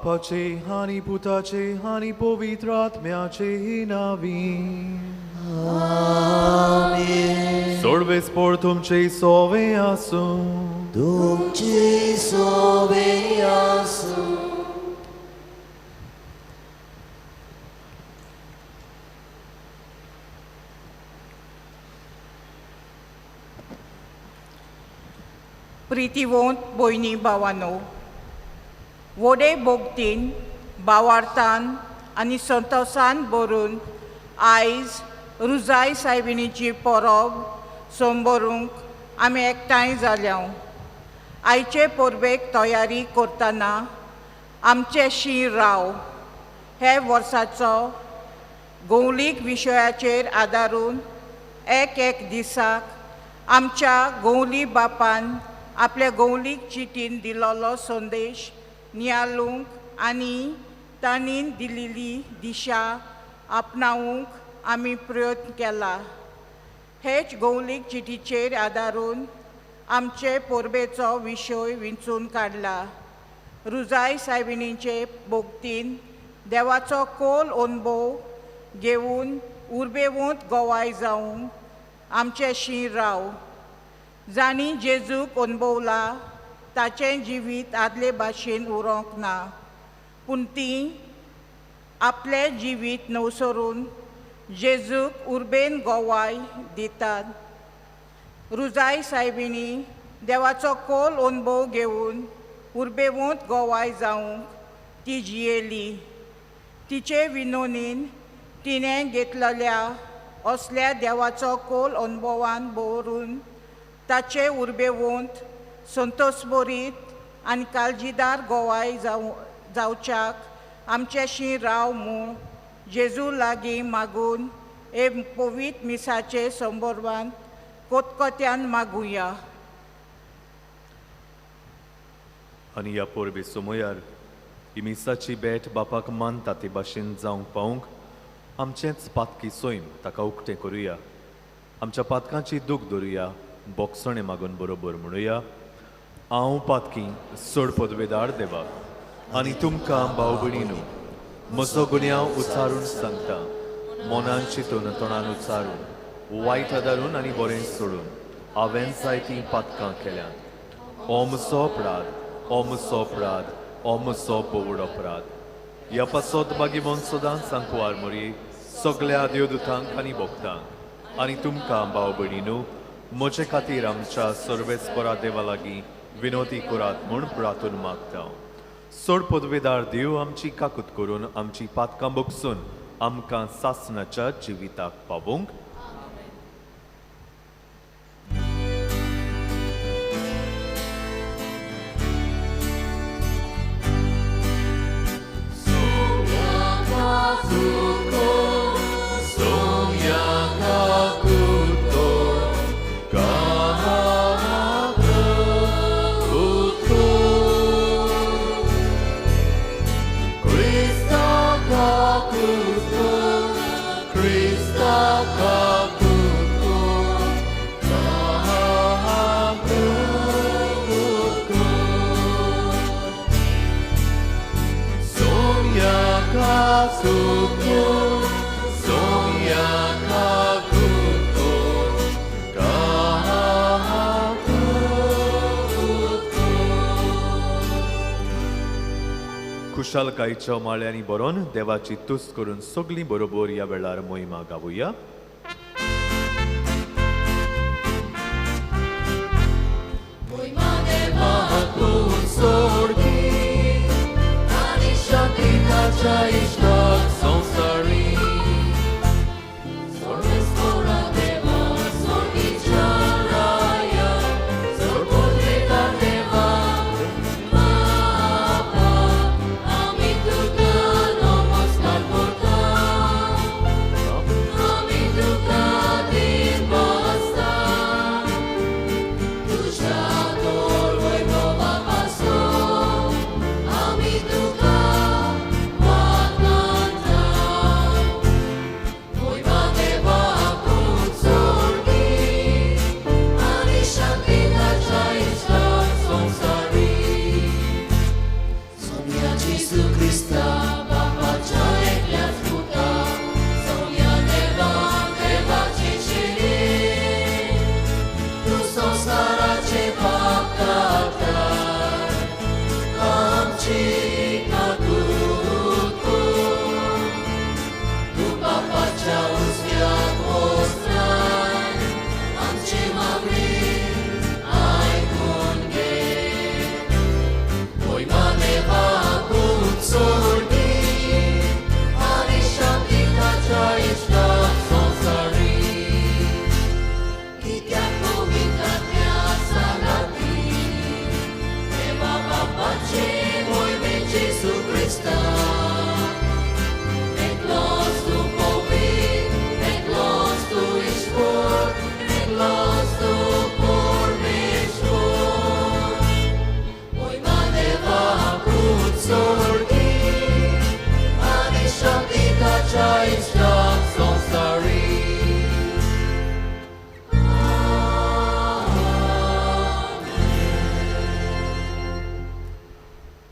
बापाचे आनी पुताचे आनी पवित्र आत्म्याचे नांवी. सोडवेस्पोर तुमचे सोवे आसूं. तुमचे सोवे आसूं. प्रितीवंत भयणी भावानो, वडे भोगतीन बावार्थान आनी संतोसान भरून आयज रुजाय सायबिणीची परब संबरूंक आमी एकठांय जाल्या. आयचे परबेक तयारी करतना आमचे शीं राव हे वर्साचो गवलीक विशयाचेर आदारून एक एक दिसाक आमच्या गवली बापान आपल्या गवलीक चिटीन दिलोलो संदेश नियाळूंक आनी तांणी दिल्ली दिशा आपणावंक आमी प्रयत्न केला. हेच गवलीक चिटीचेर आदारून आमचे परबेचो विशय विंचून काडला. रुजाय सायबिणीचे भोगतीन देवाचो खोल अणभव घेवन उर्बेवंत गोवाय जावंक आमचे शीं राव. जांणी जेजूक अणभवला ताचें जिवीत आदले भाशेन उरोंक ना, पूण तीं आपलें जिवीत नवसरून जेजूक उर्बेन गोवाय दितात. रुजाय सायबिणी देवाचो खोल अणभव घेवन उर्बेवंत गोवाय जावंक ती जियेली. तिचे विनोनीन तिणें घेतलेल्या असल्या देवाचो खोल अणभवान भरून ताचे उर्बेवंत संतोषभरीत आनी काळजीदार गोवाय जावच्याक आमच्याशी राव म्हूण जेजू लागीं मागून हे पवित्र मिसाचे संबर्भान कोतकोत्यान मागुया. आनी ह्या परबे समयार ही मिसाची भेट बापाक मानता ते भाशेन जावंक पावूंक आमचेंच पातकी सैम ताका उक्तें करुया. आमच्या पातकांची दूख धरुया, बोगसणें मागून बरोबर म्हणुया, हांव पातकी चड पदवेदार देवाक आनी तुमकां भाव भयणीनू म्हजो गुन्यांव उच्चारून सांगता. मनान चिंतून तोंडान उच्चारून वायट आदारून आनी बरें सोडून हांवें जायतीं पातकां केल्यांत. हो म्हजो अपराध, हो म्हजो अपराध, हो म्हजो बोवड अपराध. ह्या पासत मागीर सदांच सांकवार मोरी सगल्या देवदूतांक आनी भक्तांक आनी तुमकां भाव भयणीनू म्हजे खातीर आमच्या सर्वेस्परा देवा लागीं विनोदी करात म्हूण प्रार्थून मागता. चड पदवेदार देव आमची काकूत करून आमची पातकां बगसून आमकां सासणाच्या जिविताक पावोवंक. खुशालकायच्या माळ्यांनी बरोवन देवाची तुस्त करून सगळीं बरोबर ह्या वेळार मोहिमा गावया.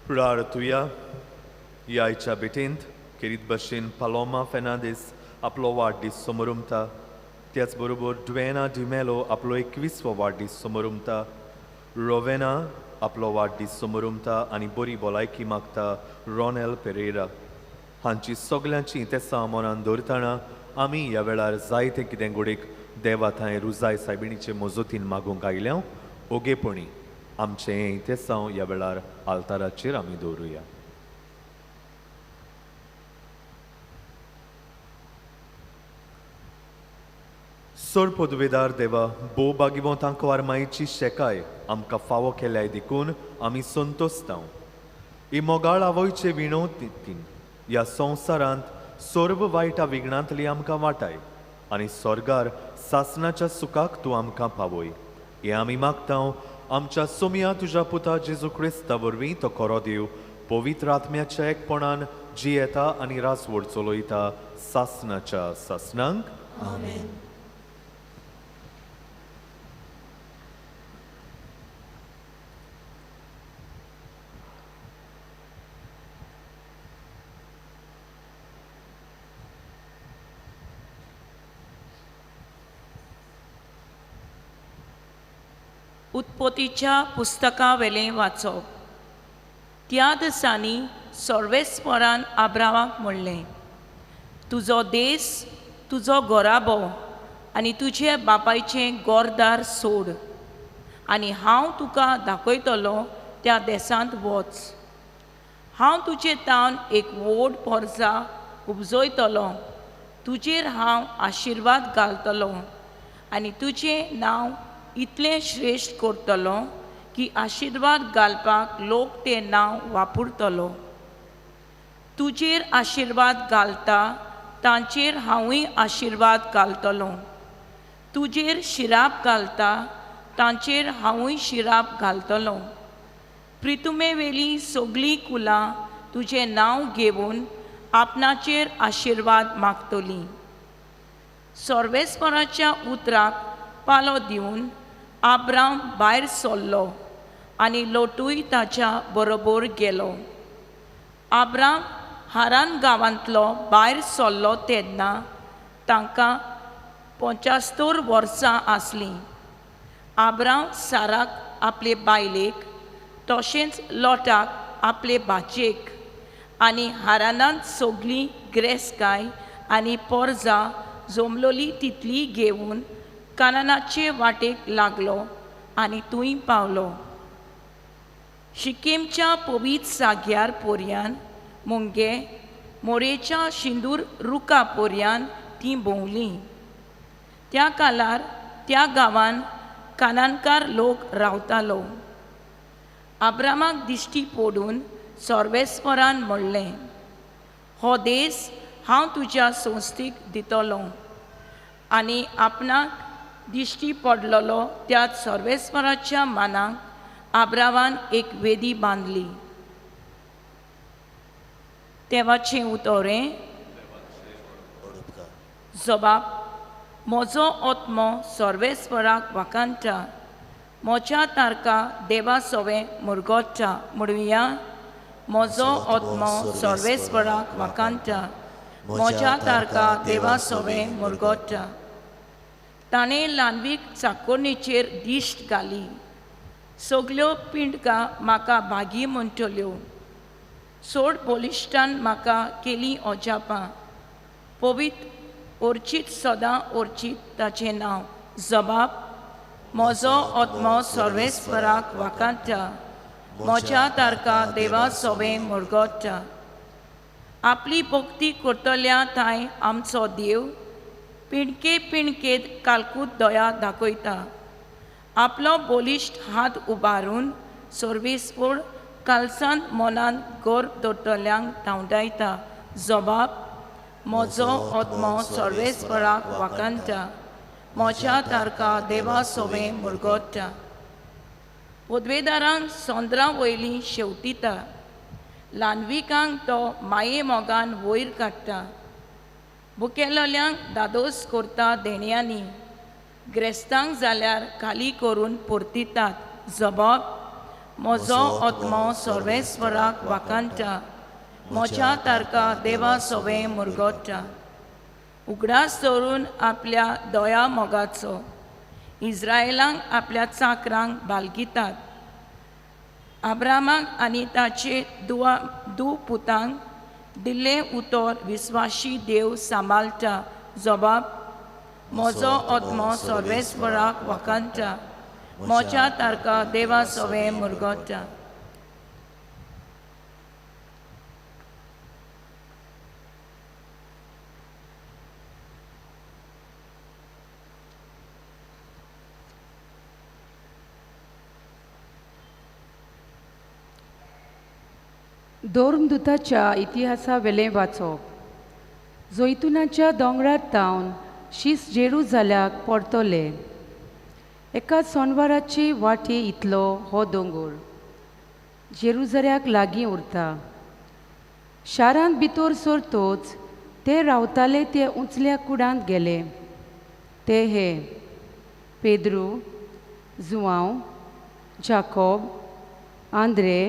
प्रार्थुया. ह्या आयच्या भेटेंत खेरीत भशेन पालोमा फेर्नांदीस आपलो वाडदीस समोरुमता, त्याच बरोबर ड्वेना डिमेलो आपलो 21वो वाडदीस समोरुमता, रोवेना आपलो वाडदीस समोरुमता आनी बरी भलायकी मागता रोनेल पेरेरा. हांची सगल्यांची तेसां मनान दवरतना आमी ह्या वेळार जायते कितें घोडेक देवा थंय रुजाय सायबिणीचे मजतीन मागूंक आयल्या. ओगेपणी आमचें हें तेसांव ह्या वेळार आल्ताराचेर आमी दवरुया. सोड पदवेदार देवा, भोव भागिवंतांक वारमायची शेकाय आमकां फावो केल्याय देखून आमी संतोसतांव. ही मोगाळ आवयचे विणवतीन ह्या संवसारांत सर्व वायटा विघ्नांतली आमकां वाटाय आनी स्वर्गार सासणाच्या सुखाक तूं आमकां पावय. हें आमी मागतांव आमच्या सोमया तुज्या पुता जेजू क्रिस्ता वरवीं, तो खरो देव पवित्र आत्म्याच्या एकपणान जियेता आनी रासवड चलयता सासणाच्या सासणांक. आमेन. उत्पत्तीच्या पुस्तकावेलें वाचप. त्या दिसांनी सर्वेस्परान आब्रावाक म्हणलें, तुजो देस, तुजो गोराबो आनी तुजे बापायचें गोरदार सोड आनी हांव तुका दाखयतलो त्या देसांत वच. हांव तुजे तावन एक व्हड पोरसा उपजयतलो, तुजेर हांव आशिर्वाद घालतलो आनी तुजें नांव इतलें श्रेश्ठ करतलो की आशिर्वाद घालपाक लोक तें नांव वापरतलो. तुजेर आशिर्वाद घालता तांचेर हांवूय आशिर्वाद घालतलो, तुजेर शिराप घालता तांचेर हांवूय शिराप घालतलो. प्रितुमेवेली सगळीं कुलां तुजें नांव घेवन आपणाचेर आशिर्वाद मागतलीं. सर्वेस्पराच्या उतराक पालो दिवन आब्राम भायर सरलो आनी लोटूय ताच्या बरोबर गेलो. आब्राम हारान गांवांतलो भायर सरलो तेन्ना तांकां 75 वर्सां आसलीं. आब्राम साराक आपले बायलेक, तशेंच लोटाक आपले भाचयेक आनी हारानांत सगळी ग्रेसकाय आनी पोरजा जमलोली तितली घेवन कानानाचे वाटेक लागलो आनी थंय पावलो. शिकेमच्या पवित्र साग्यार पोरयान मुंगे मोरेच्या शिंदूर रुखा पोरयान तीं भोंवलीं. त्या कालार त्या गांवान कानानकार लोक रावतालो. आब्रामाक दिश्टी पडून सर्वेस्परान म्हणलें, हो देस हांव तुज्या संस्थेक दितलो. आनी आपणाक दिश्टी पडलेलो त्या सर्वेस्पराच्या मानाक आब्रामान एक वेदी बांदली. देवाचें उतरें. जबाब, म्हजो आत्मो सर्वेस्पराक वाखाणटा, म्हज्या तारका देवा सवें मुरगोट्टा. म्हणुया, म्हजो आत्मो सर्वेस्पराक वाखाणटा, म्हज्या तारका देवा सवें मुरगोट्टा. ताणें ल्हानवीक चाकोरणीचेर दिश्ट घाली, सगल्यो पिंडकां म्हाका भागी म्हणटल्यो. सोड बलिश्टान म्हाका केली अजापां, पवित्र ओर्चीत सदां ओर्चीत ताचें नांव. जबाब, म्हजो आत्मो सर्वेस्पराक वाखाणटा, म्हज्या तारका देवा सवें मुरगोट्टा. आपली भक्ती करतल्या थंय आमचो देव पिणके पिणकेत कालकूत दया दाखयता. आपलो बलिश्ट हात उबारून सर्वेस्पर कालसान मनान गर्भ दवरतल्यांक धांवडायता. जबाब, म्हजो आत्मो सर्वेस्पराक वाखाणटा, म्हज्या तारका देवा सवें मुरगोट्टा. पदवेदारांक सोंद्रां वयलीं शेवटिता, ल्हानविकांक तो माये मोगान वयर काडटा. भुकेल्ल्यांक दादोस करता देण्यांनी, ग्रेस्तांक जाल्यार खाली करून परतितात. जबाब, म्हजो आत्मो सर्वेस्वराक वाखाणटा, म्हज्या तारका देवा सोवें मुरगोटा. उगडास दवरून आपल्या दया मोगाचो इस्रायलांक आपल्या चाकरांक बालगितात. आब्रामाक आनी ताचे दू पुतांक दिल्लें उतर विस्वाशी देव सांबाळटा. जबाब म्हजो आत्मो सर्वेस्वराक वाखाणटा, म्हज्या तारका देवा सोवें मुरगोटा. धर्मदूताच्या इतिहासावेलें वाचप. जैतुनाच्या दोंगरार तावन शीस जेरुजाल्याक परतले. एका सोनवाराचे वाटे इतलो हो दोंगर जेरुजाल्याक लागीं उरता. शारांत भितर सरतोच ते रावताले ते उंचल्या कुडांत गेले. ते हे पेद्रू, जुआंव, जाकोब, आंद्रे,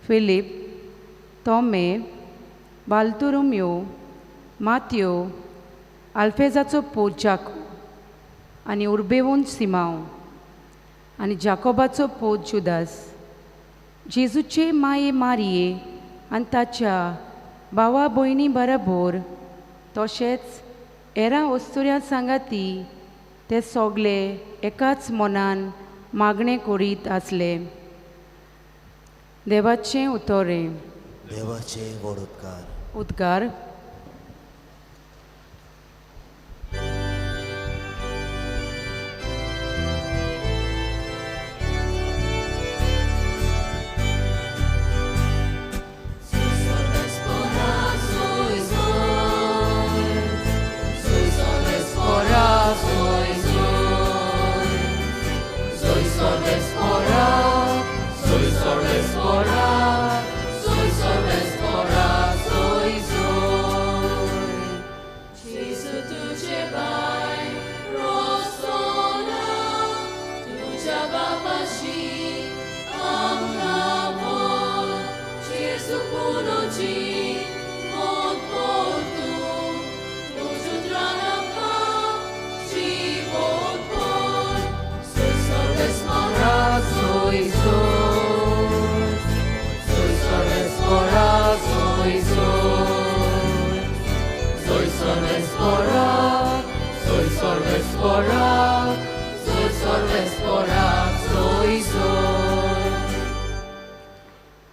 फिलीप, तोमे, बाल्तुरोम्यो, मात्यो, आल्फेजाचो पूत जाकोब आनी उर्बेवून सिमांव आनी जाकोबाचो पूत जुदास. जेजूचे माये मारये आनी ताच्या भावा भयणी बरोबर तशेंच हेरां अस्तुऱ्यां सांगाती ते सगळे एकाच मनान मागणें करीत आसले. देवाचें उतरें. देवाचे व्हड उपकार. उद्गार.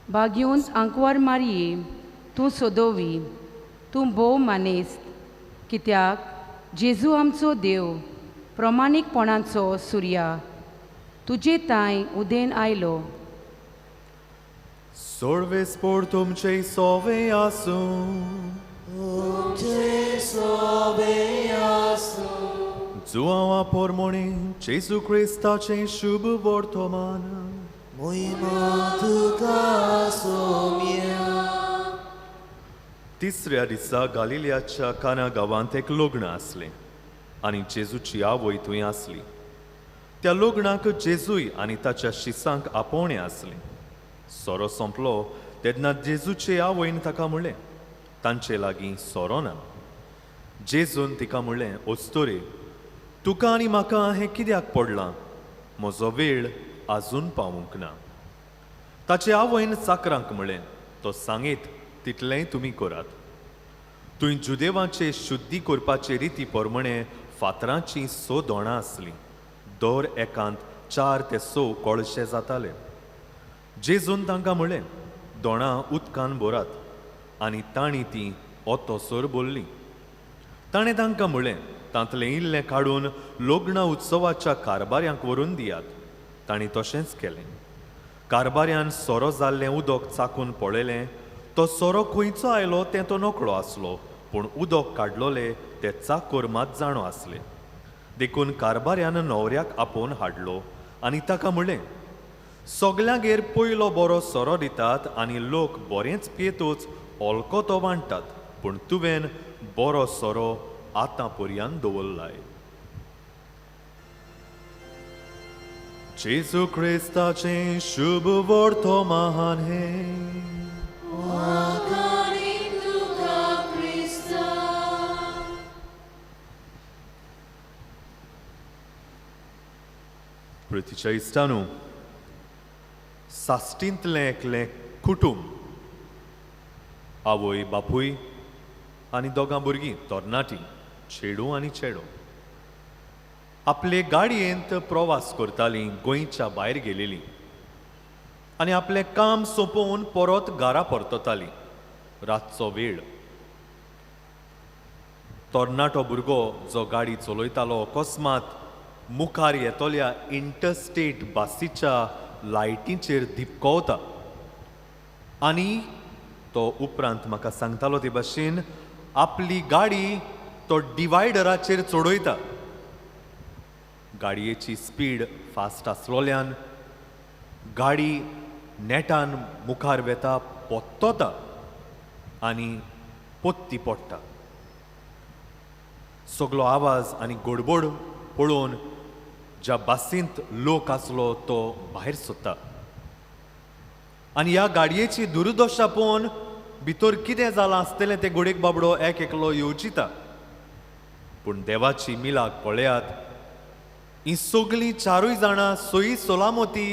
बागेवन आंकवार मारये तूं सोदोवी, तूं भोव मानेस्त, कित्याक जेजू आमचो देव प्रमाणीकपणाचो सुर्या तुजे तांय उदेन आयलो. सोळवेस्पोर तुमचे सोवे आसूं, तुमचे सोवे आसूं. जुआंवा पोरमोणी जेजू क्रिस्ताचें शुभ वर्तमान. मोहिमा तुका सोम्या. तिसऱ्या दिसा गालिलियाच्या काना गांवांत एक लग्न आसलें आनी जेजूची आवय थंय आसली. त्या लग्नाक जेजूय आनी ताच्या शिसांक आपोवणें आसलें. सोरो सोंपलो तेन्ना जेजूचे आवयन ताका म्हणलें, तांचे लागीं सोरो ना. जेजून तिका म्हणलें, अस्तोरे, तुका आनी म्हाका हें कित्याक पडलां? म्हजो वेळ आजून पावूंक ना. ताचे आवयन चाकरांक म्हणलें, तो सांगीत तितलेंय तुमी करात. थंय जुदेवाचे शुद्धी करपाचे रिती प्रमाणे फातरांचीं 6 दोणां आसलीं. दर एकांत 4 ते 6 कळशे जाताले. जेजून तांकां म्हणलें, दोणां उदकान भरात. आनी तांणी ती ओतोसर भरलीं. ताणें तांकां म्हणलें, तांतलें इल्लें काडून लग्न उत्सवाच्या कारबाऱ्यांक व्हरून दियात. तांणी तशेंच केलें. कारबाऱ्यान सोरो जाल्लें उदक चाकून पळयलें. तो सोरो खंयचो आयलो तें तो नकळो आसलो, पूण उदक काडलोले ते चाकोर मात जाणो आसले. देखून कारबाऱ्यान न्हवऱ्याक आपोवन हाडलो आनी ताका म्हणलें, सगल्यांगेर पयलो बरो सोरो दितात आनी लोक बरेंच पियेतूच हलको तो वांट्टात, पूण तुवें बरो सोरो आतां पर्यंत दवरलाय. जेजू क्रिस्ताचें शुभ वर्तमान हें. प्रितीच्या इश्टानू, साश्टींतलें एकलें कुटूंब, आवय बापूय आनी दोगां भुरगीं तरणाटीं, चेडूं आनी चेडो, आपले गाडयेंत प्रवास करतालीं, गोंयच्या भायर गेलेलीं आनी आपलें काम सोंपोवन परत घरा परततालीं. रातचो वेळ. तरणाटो भुरगो जो गाडी चलयतालो अकस्मात मुखार येतल्या इंटरस्टेट बसीच्या लायटींचेर दिपकवता आनी तो उपरांत म्हाका सांगतालो ते भाशेन आपली गाडी तो डिवायडराचेर चडयता. गाडयेची स्पीड फास्ट आसलोल्यान गाडी नेटान मुखार वेता, पोत्तोता आनी पोत्ती पडटा. सगलो आवाज आनी गडबड पळोवन ज्या बसींत लोक आसलो तो भायर सोदता आनी ह्या गाडयेची दुर्दशा पळोवन भितर कितें जालां आसतलें तें घोडेक बाबडो एक एकलो येवजिता. पूण देवाची मिलाक पळयात, ही सगळीं चारूय जाणां सोयी सोलामती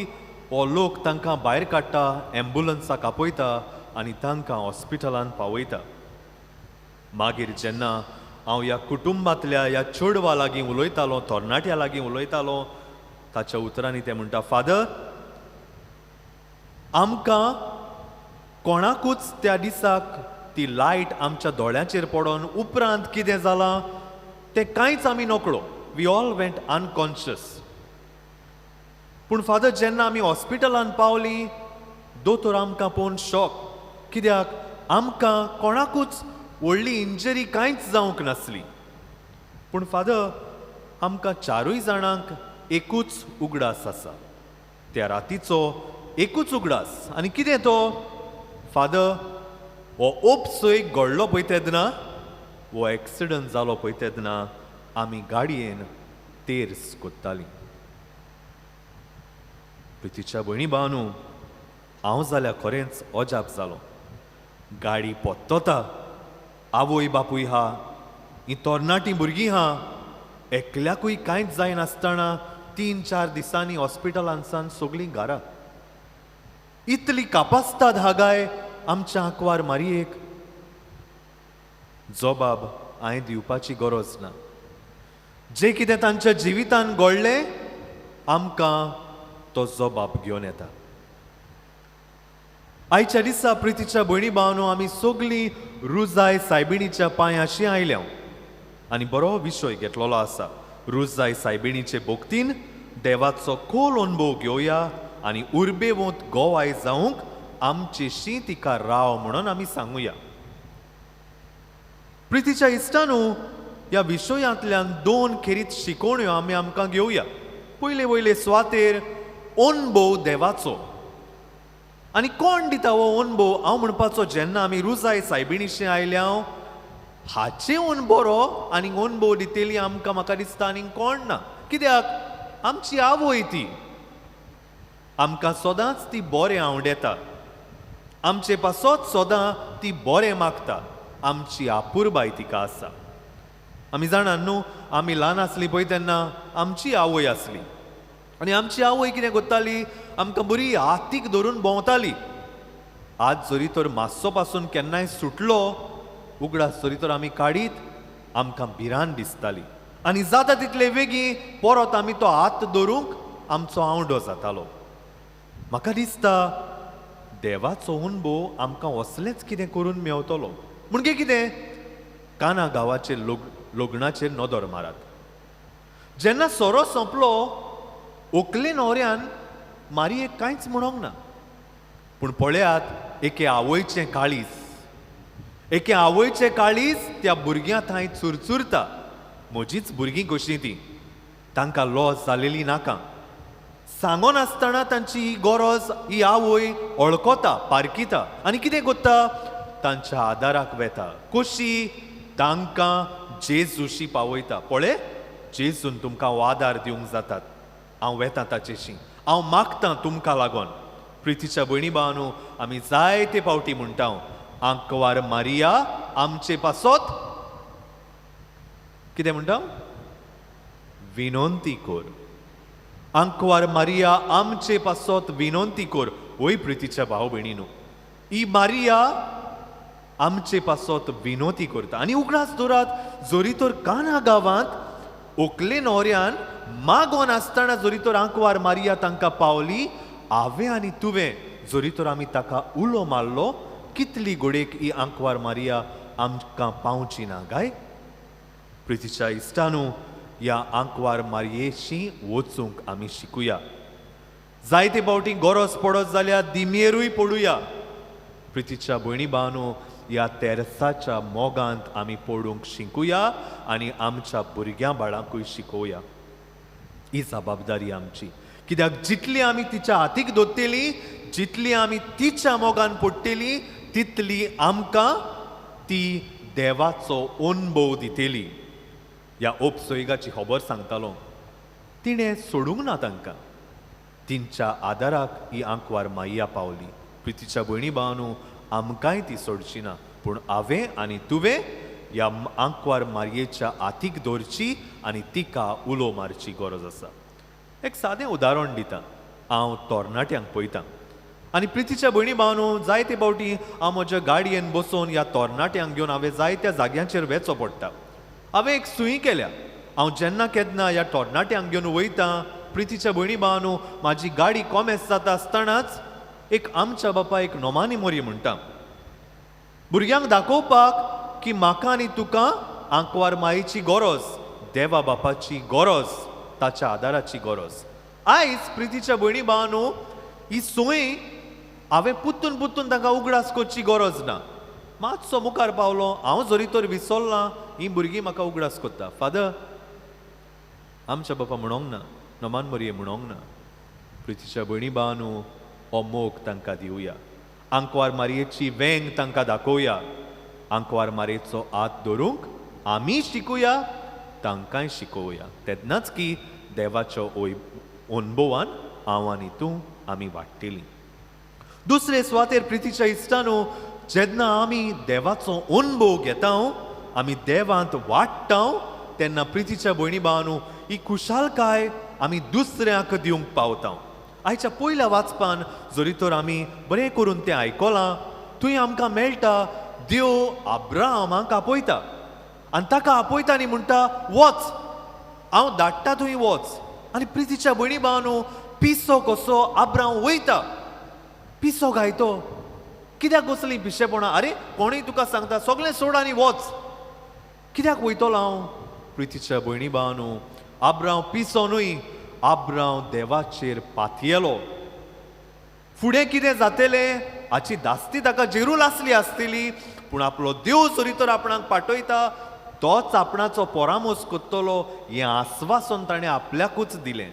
हो लोक तांकां भायर काडटा, एम्बुलन्साक आपयता आनी तांकां हॉस्पिटलान पावयता. मागीर जेन्ना हांव ह्या कुटुंबांतल्या ह्या चेडवा लागीं उलयतालो, तरणाट्या लागीं उलयतालो, ताच्या उतरांनी ते म्हणटा, फादर, आमकां कोणाकूच त्या दिसाक ती लायट आमच्या दोळ्यांचेर पडोन उपरांत कितें जालां तें कांयच आमी नकळो. We all went unconscious. पूण फादर, जेन्ना आमी हॉस्पिटलान पावलीं, दोतोर आमकां पळोवन शॉक, कित्याक आमकां कोणाकूच व्हडली इंजरी कांयच जावंक नासली. पूण फादर, आमकां चारूय जाणांक एकूच उगडास आसा, त्या रातीचो एकूच उगडास. आनी कितें तो? फादर, हो ओपसोय घडलो पळय तेन्ना, हो एक्सिडंट जालो पळय तेन्ना आमी गाडयेन तेर्स कोत्तालीं. प्रितीच्या भयणी भावनू, हांव जाल्यार खरेंच अजाप जालो. गाडी पोत्तोता, आवय बापूय हा, ही तरणाटीं भुरगीं हा, एकल्याकूय कांयच जायनासतना 3-4 दिसांनी हॉस्पिटलांतसान सगळीं घरा. इतली कापास्ताद हागाय आमच्या आंकवार मारयेक. जबाब हांवें दिवपाची गरज ना. जें कितें तांच्या जिवितान घडलें आमकां तो जबाब घेवन येता. आयच्या दिसा प्रितीच्या भयणी भावनो, आमी सगळीं रुजाय सायबिणीच्या पांयाशी आयल्या आनी बरो विशय घेतलेलो आसा. रुजाय सायबिणीचे भक्तीन देवाचो खोल अणभव घेवया आनी उर्बेवंत गोवाय जावंक आमचेशी तिका राव म्हणून आमी सांगुया. प्रितीच्या इश्टानू, ह्या विशयांतल्यान दोन खेरीत शिकोवण्यो आमी आमकां घेवया. पयले वयले सुवातेर अणभव देवाचो. आनी कोण दिता हो अणभव? हांव म्हणपाचो, जेन्ना आमी रुजाय सायबिणीशी आयल्या हाचे अणभव बरो आनी अणभव दितली आमकां म्हाका दिसता आनी कोण ना. कित्याक आमची आवय ती आमकां सदांच ती बरें आवडेता, आमचे पासत सदां ती बरें मागता, आमची आपुरबाय तिका आसा. आमी जाणा न्हू, आमी ल्हान आसली पळय तेन्ना आमची आवय आसली आनी आमची आवय कितें करताली, आमकां बरी हातीक धरून भोंवताली. आज जरी तर मातसो पासून केन्नाय सुटलो उगडास जरी तर आमी काडीत आमकां भिरांत दिसताली आनी जाता तितले वेगीं परत आमी तो हात धरूंक आमचो आवडो जातालो. म्हाका दिसता देवाचो अणभव आमकां असलेंच कितें करून मेवतलो. म्हणजे कितें, काना गांवाचेर लग्नाचेर नदर मारात. जेन्ना सोरो सोंपलो ओकले न्हवऱ्यान मारयेक कांयच म्हणोंक ना, पूण पळयात एके आवयचें काळीज, एके आवयचें काळीज त्या भुरग्यां थंय चुरचुरता. म्हजीच भुरगीं कशीं तीं, तांकां लॉस जालेली नाका. सांगनासतना तांची ही गरज ही आवय वळखता, पारखिता आनी कितें करता, तांच्या आदाराक वेता. कशी तांकां जेजूशी पावयता. पळय जेजून तुमकां हो आदार दिवंक जातात, हांव वेता ताचेशी. हांव मागतां तुमकां लागोन प्रितीच्या भयणी भावानू, आमी जायते फावटी म्हणटा आंकवार मारिया आमचे पासत कितें म्हणटा? विनंती कर. आंकवार मारिया आमचे पासत विनंती कर. वय प्रितीच्या भाव भयणीनू, ही मारिया आमचे पासत विनोती करता. आनी उगडास दवरात, जरी तर काना गांवांत ओकले न्हवऱ्यान मागोन आसतना जरी तर आंकवार मारिया तांकां पावली, हांवें आनी तुवें जरी तर आमी ताका उलो मारलो, कितली घोडेक ही आंकवार मारिया आमकां पावची ना काय? प्रितीच्या इश्टानू, ह्या आंकवार मारयेशी वचूंक आमी शिकुया. जायते फावटी गरज पडत जाल्यार दिमयेरूय पडुया. प्रितीच्या भयणी भावानू, ह्या तेरसाच्या मोगांत आमी पडूंक शिकुया आनी आमच्या भुरग्यां बाळांकूय शिकोवया. ही जबाबदारी आमची, कित्याक जितली आमी तिच्या हातीक दोत्तेली, जितली आमी तिच्या मोगान पडटेली, तितली आमकां ती देवाचो अणभव दितेली. ह्या ओपसोयगाची खबर सांगतालो, तिणें सोडूंक ना तांकां, तिंच्या आदाराक ही आंकवार मायया पावली. प्रितीच्या भयणी भावानू, आमकांय ती सोडची ना, पूण हांवें आनी तुवें ह्या आंकवार मारयेच्या हातीक दवरची आनी तिका उलो मारची गरज आसा. एक सादें उदाहरण दिता, हांव तरणाट्यांक पळयतां आनी प्रितीच्या भयणी भावानू, जायते फावटी हांव म्हज्या गाडयेन बसोवन ह्या तरणाट्यांक घेवन हांवें जायत्या जाग्यांचेर वेचो पडटा. हांवें एक सुई केल्या, हांव जेन्ना केन्ना ह्या तरणाट्यांक घेवन वयता, प्रितीच्या भयणी भावानू, म्हाजी गाडी कॉमेस जाता आसतनाच एक आमच्या बापा एक नोमानी मोरी म्हणटा भुरग्यांक दाखोवपाक की म्हाका आनी तुका आंकवार मायेची गरज, देवा बापाची गरज, ताच्या आदाराची गरज. आयज प्रितीच्या भयणी भावानू, ही सोय हांवें पुत्तून पुत्तून तांकां उगडास करची गरज ना. मातसो मुखार पावलो, हांव जरी तर विसरलां, ही भुरगीं म्हाका उगडास करता, फादर आमच्या बापा म्हणोंक ना, नोमान मोरये म्हणोंक ना. प्रितीच्या भयणी भावानू, हो मोग तांकां दिवया, आंकवार मारयेची वेंग तांकां दाखोवया, आंकवार मारयेचो हात धरूंक आमी शिकुया, तांकांय शिकोवया. तेन्नाच की देवाचो अणभवान हांव आनी तूं आमी वाडटेली. दुसरे सुवातेर प्रितीच्या इश्टानू, जेन्ना आमी देवाचो अणभव घेता, आमी देवांत वाडटा, तेन्ना प्रितीच्या भयणी भावानू, ही खुशालकाय आमी दुसऱ्यांक दिवंक पावता. आयच्या पयल्या वाचपान जरी तर आमी बरें करून तें आयकलां, थंय आमकां मेळटा देव अब्राहमाक आपयता आनी ताका आपयता आनी म्हणटा, वच, हांव धाडटा थंय वच. आनी प्रितीच्या भयणी भावानू, पिसो कसो अब्राहम वयता, पिसो गायतो, कित्याक कसलीं पिशेपणां, आरे कोणूय तुका सांगता सगळें सोड आनी वच, कित्याक वयतलो हांव? प्रितीच्या भयणी भावानू, अब्राहम पिसो न्हय, अब्राहम देवाचेर पातयेलो. फुडें कितें जातलें हाची धास्ती ताका जेरूल आसली आसतली, पूण आपलो देव जरी तर आपणाक पाठयता, तोच आपणाचो परामोस करतलो हें आस्वासन ताणें आपल्याकूच दिलें.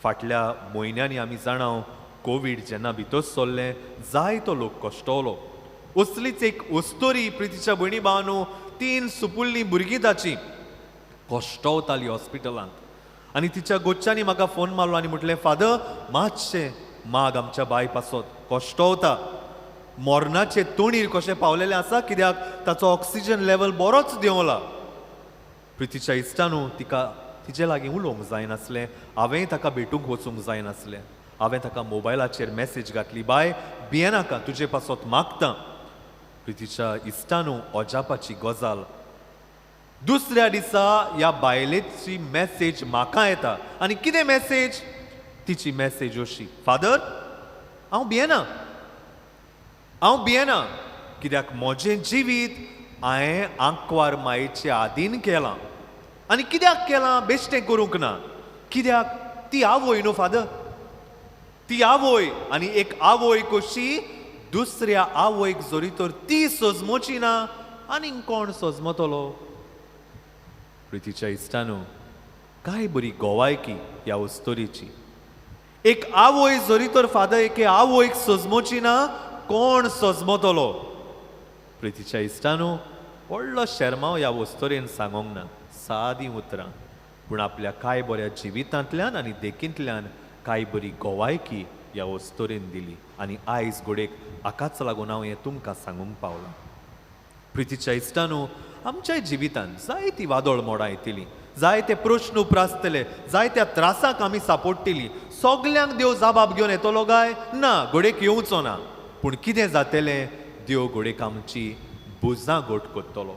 फाटल्या म्हयन्यांनी आमी जाणाव, कोवीड जेन्ना भितर सरलें, जायतो लोक कश्टवलो. असलीच एक अस्तोरी प्रितीच्या भयणी भावानू, 3 सुपुल्लीं भुरगीं ताची कश्टवताली हॉस्पिटलांत. आनी तिच्या गोच्यांनी म्हाका फोन मारलो आनी म्हटलें, फादर मातशें माग आमच्या बाय पासत, कश्टवता, मरणाचे तोणीर कशें पावलेलें आसा, कित्याक ताचो ऑक्सिजन लेवल बरोच देंवला. प्रितीच्या इश्टानू, तिका तिचे लागीं उलोवंक जायनासलें, हांवेंय ताका भेटूंक वचूंक जायनासलें. हांवें ताका मोबायलाचेर मॅसेज घातली, बाय भियेनाका, तुजे पासत मागता. प्रितीच्या इश्टानू, अजापाची गजाल, दुसऱ्या दिसा ह्या बायलेची मॅसेज म्हाका येता. आनी कितें मॅसेज? तिची मॅसेज अशी, फादर हांव भियेना, हांव भियेना, कित्याक म्हजें जिवीत हांवें आंकवार मायेचे आदीन केलां. आनी कित्याक केलां? बेश्टें करूंक ना, कित्याक ती आवय न्हू फादर, ती आवय. आनी एक आवय कशी दुसऱ्या आवयक जरी तर ती सजमोची ना, आनीक कोण सजमतलो? प्रितीच्या इश्टानू, काय बरी गोवायकी ह्या अस्तोरीची. एक आवय जरी तर फादर एके आवयक सजमोची ना, कोण सजमतलो? प्रितीच्या इश्टानू, व्हडलो शेरमांव ह्या अस्तोरेन सांगोंक ना, सादी उतरां, पूण आपल्या काय बऱ्या जिवितांतल्यान आनी देखींतल्यान कांय बरी गोवायकी ह्या वस्तोरेन दिली आनी आयज घोडेक हाकाच लागून हांव हें तुमकां सांगूंक पावलां. प्रितीच्या इश्टानू, आमच्या जिवितान जायती वादळ मोडां येतली, जायते प्रश्न उप्रासतले, जायत्या त्रासाक आमी सापोडटली. सगल्यांक देव जबाब घेवन येतलो काय ना? घोडेक येवचो ना. पूण कितें जातलें? देव घोडेक आमची भुजां घट करतलो,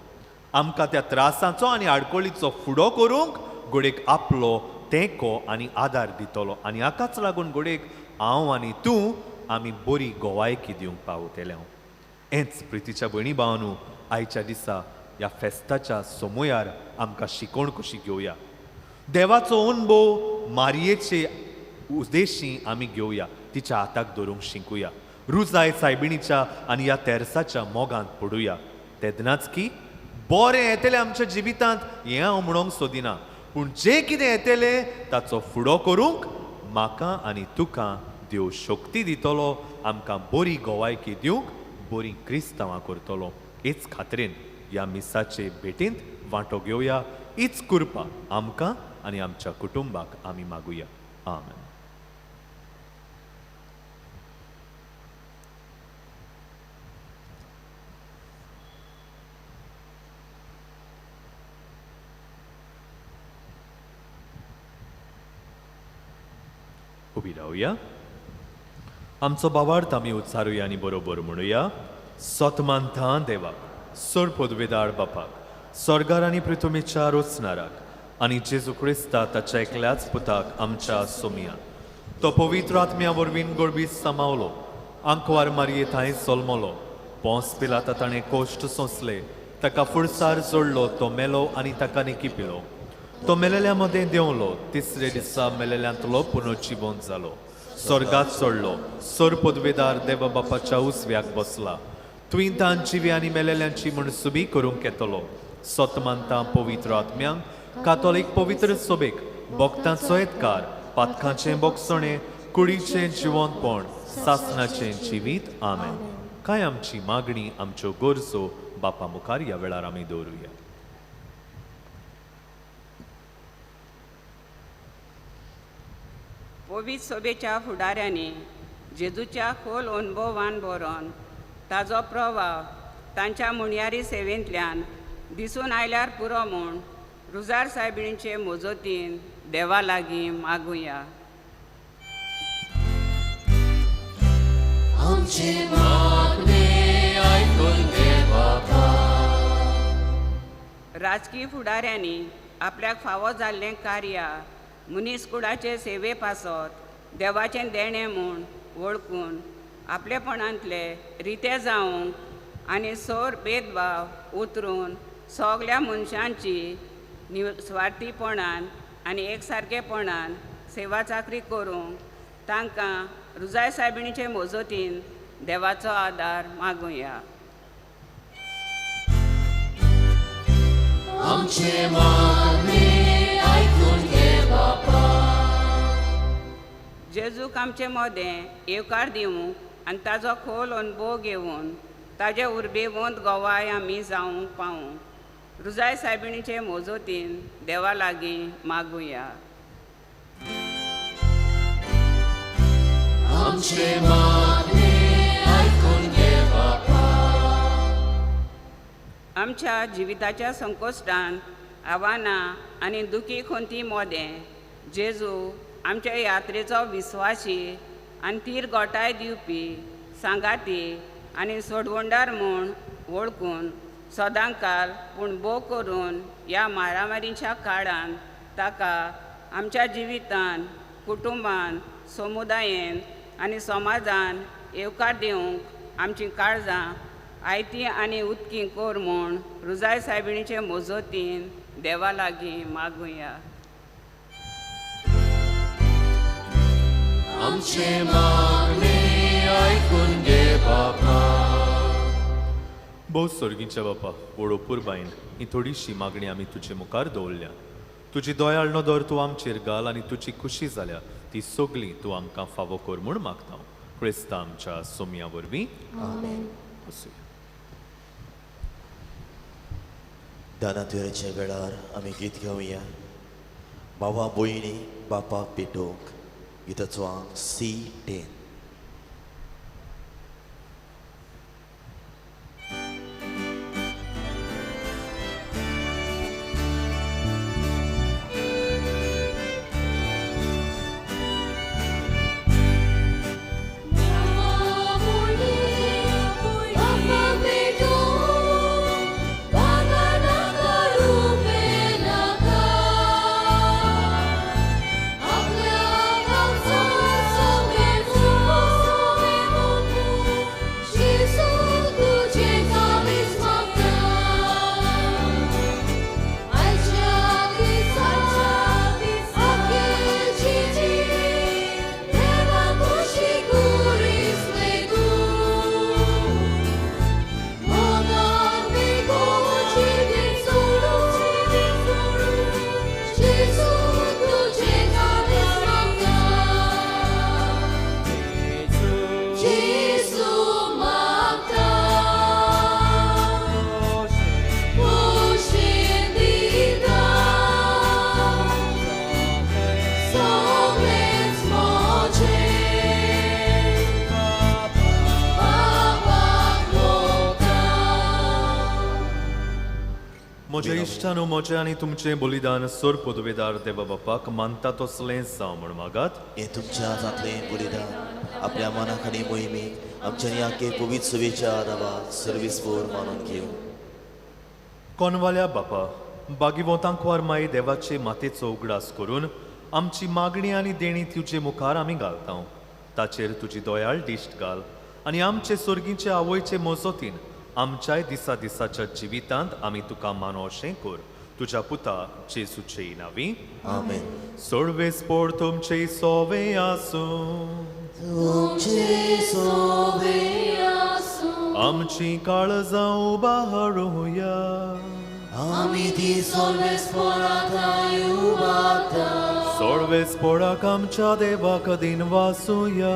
आमकां त्या त्रासाचो आनी आडकोळीचो फुडो करूंक घोडेक आपलो तेंको आनी आदार दितलो. आनी हाकाच लागून घोडेक हांव आनी तूं आमी बरी गोवायकी दिवंक पावतले. हांव हेंच प्रितीच्या भयणी भावानू आयच्या दिसा ह्या फेस्ताच्या समयार आमकां शिकोवण कशी घेवया. देवाचो अणभव मारयेचे उद्देशी आमी घेवया, तिच्या हाताक धरूंक शिकूया, रुजाय सायबिणीच्या आनी ह्या तेरसाच्या मोगांत पडुया. तेन्नाच की बरें येतलें आमच्या जिवितांत हें हांव म्हणूंक सोदिना, पूण जें कितें येतलें ताचो फुडो करूंक म्हाका आनी तुका देव शक्ती दितलो, आमकां बरी गोवायकी दिवंक बरी क्रिस्तांवां करतलो. हेच खात्रेन ह्या मिसाचे भेटींत वांटो घेवया. हीच कृपा आमकां आनी आमच्या कुटुंबाक आमी मागुया. आमेन. उबी रावया, आमचो बावार्थ आमी उच्चारुया आनी बरोबर म्हणुया. सतमानता देवाक, सोर पदवेदार बापाक, स्वर्गार आनी पृथ्वीच्या रोचणाराक आनी जेजू क्रिस्ता ताच्या एकल्याच पुताक आमच्या सोमया, तो पवित्र आत्म्या वरवीं गोडबीज सामावलो, आंकवार मारये थंय जल्मलो, पोंस पिलाता ताणें कोश्ट सोंसले, ताका फुडसार जोडलो, तो मेलो आनी ताका निकिपिलो, तो मेलेल्या मदें देंवलो, तिसरे दिसा मेलेल्यांतलो पुनर्जिवंत जालो, स्वर्गात चडलो, सोर पदवेदार देवा बापाच्या उजव्याक बसला, तुवें तांची आनी मेलेल्यांची म्हूण सुबी करूंक येतलो. सतमानता पवित्र आत्म्यांक, कातोलीक पवित्र सोबेक, भक्तांचो एतकार, पातकांचें बोगसणें, कुडीचें जिवंतपण, सासनाचें जिवीत. आमेन. कांय आमची मागणी, आमच्यो गरजो बापा मुखार ह्या वेळार आमी दवरुया. पवित्र सोबेच्या फुडाऱ्यांनी जेजूच्या खोल अणभवान बरोवन ताजो प्रभाव तांच्या मुणयारी सेवेंतल्यान दिसून आयल्यार पुरो म्हूण रुजार सायबिणीचे मोजोतीन देवा लागीं मागुया. राजकीय फुडाऱ्यांनी आपल्याक फावो जाल्लें कार्य मनीस कुडाचे सेवे पासत देवाचें देणें म्हूण वळखून आपलेपणांतले रिते जावंक आनी सोर भेदभाव उतरून सगल्या मनशांची निस्वार्थीपणान आनी एकसारकेपणान सेवा चाकरी करूंक तांकां रुजाय सायबिणीचे मोजोतीन देवाचो आदार मागुया. आमचे मागणे आयकून घे बापा. जेजूक आमचे मदें येवकार दिवंक आनी ताजो खोल अणभव घेवन ताजे उर्बेवंत गोवाय आमी जावंक पावूंक रुजाय सायबिणीचे मोजोतीन देवा लागीं मागुया. आमचे मागणे आयकून घे बापा. आमच्या जिविताच्या संकश्टान, आव्हानां आनी दुखी खंती मोदें जेजू आमच्या यात्रेचो विस्वाशी आनी तीर गोटाय दिवपी सांगाती आनी सोडवणदार म्हूण वळखून सदांकाल पूण भोव करून ह्या मारामारीच्या काळान ताका आमच्या जिवितान, कुटुंबान, समुदायेन आनी समाजान येवकार दिवंक आमचीं काळजां आयती आनी उदकी कर म्हूण रुजाय सायबिणीचे मोजोतीन देवा लागीं मागुया. आमचे मागणे आयकून घे बापा. भोव सर्गीच्या बापा, व्हड पुरबायन ही थोडीशी मागणी आमी तुजे मुखार दवरल्या. तुजी दयाळ नदर तूं आमचेर घाल आनी तुजी खुशी जाल्या ती सगळी तूं आमकां फावो कर म्हूण मागता. क्रिस्ता आमच्या सोमया वरवीं. दानातुराच्या वेळार आमी गीत घेवया. भावा भयणी बापा पेटोवंक. गिताचो आंक C10. म्हज्या इश्टानो, म्हजें आनी तुमचें बलिदान सोर पदवेदार देवा बापाक मानता तसलें जावं म्हूण मागात. हें तुमच्या हातांतलें बलिदान आपल्या मनाक आनी मोहिमेक आमच्या आखे पवित्र सभेच्या आदावाक सर्वीस बोर मानून घेवं. कोनवाल्या बापा, बागीवोतांकवार माई देवाचे मातेचो उगडास करून आमची मागणी आनी देणी तुजे मुखार आमी घालता. ताचेर तुजी दयाळ दिश्ट घाल आनी आमचे सोर्गीचे आवयचे मजतीन आमच्याय दिसा दिसाच्या जिवितांत आमी तुका मानोशें कर. तुज्या पुता जेजूचे नांवी आमेन. सोडवेस पोड तुमचे सोवे आसूं, तुमचे सोवे आसूं. आमची काळजां उबारुया, आमी ती सोडवेस पोडाक उबारता. सोडवेस पोडाक आमच्या देवाक दिन वासूया.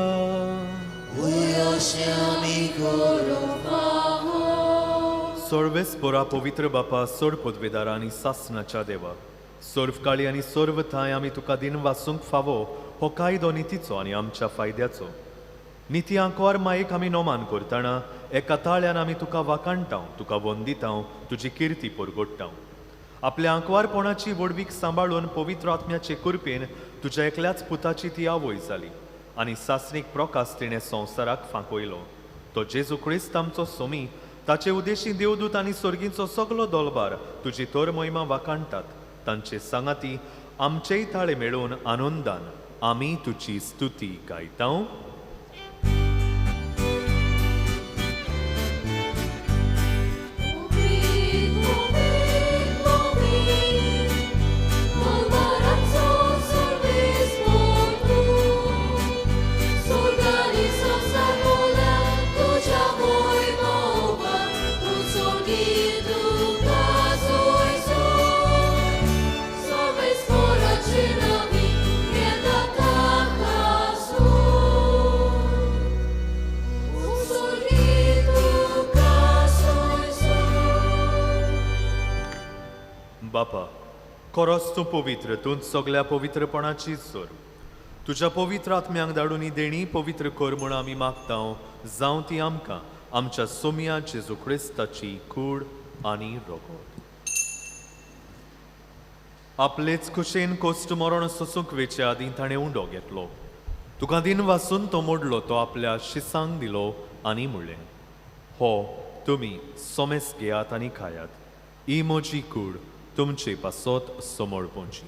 सर्वेस पोरा पवित्र बापा, सोड पदवेदार आनी सासनाच्या देवा, सर्व काळी आनी सर्व थांय आमी तुका दिन वासूंक फावो हो कायदो नितीचो आनी आमच्या फायद्याचो. निती आंकवार मायेक आमी नोमान करतना एका ताळ्यान आमी तुका वाखाणटाव, तुका वंदिताव, तुजी किर्ती परगोडटाव. आपल्या आंकवारपणाची व्हडवीक सांबाळून पवित्र आत्म्याचे कृपेन तुज्या एकल्याच पुताची ती आवय जाली आनी सासणीक प्रकाश तिणें संवसाराक फांकयलो. तो जेजू क्रिस्त आमचो सोमी, ताचे उदेशी देवदूत आनी सर्गींचो सगलो दोलबार तुजी तर मोहिमा वाखाणटात. तांचे सांगाती आमचेय ताळे मेळोवन आनंदान आमी तुजी स्तुती गायता. बापा, खरोच तूं पवित्र, तूं सगल्या पवित्रपणाची जोर. तुज्या पवित्र आत्म्यांक धाडून ही देणी पवित्र कर म्हूण आमी मागता. जावं ती आमकां आमच्या सोमया जेजू क्रिस्ताची कूड आनी रोगोत. आपलेच खुशेन कोश्ट मरण सोसूंक वेचे आदीं ताणें उंडो घेतलो. तुका दिन वासून तो मोडलो, तो आपल्या शिसांक दिलो आनी म्हणलें, हो तुमी सोमेस घेयात आनी खायात, ही म्हजी कूड तुमचे पासत समर्पणची.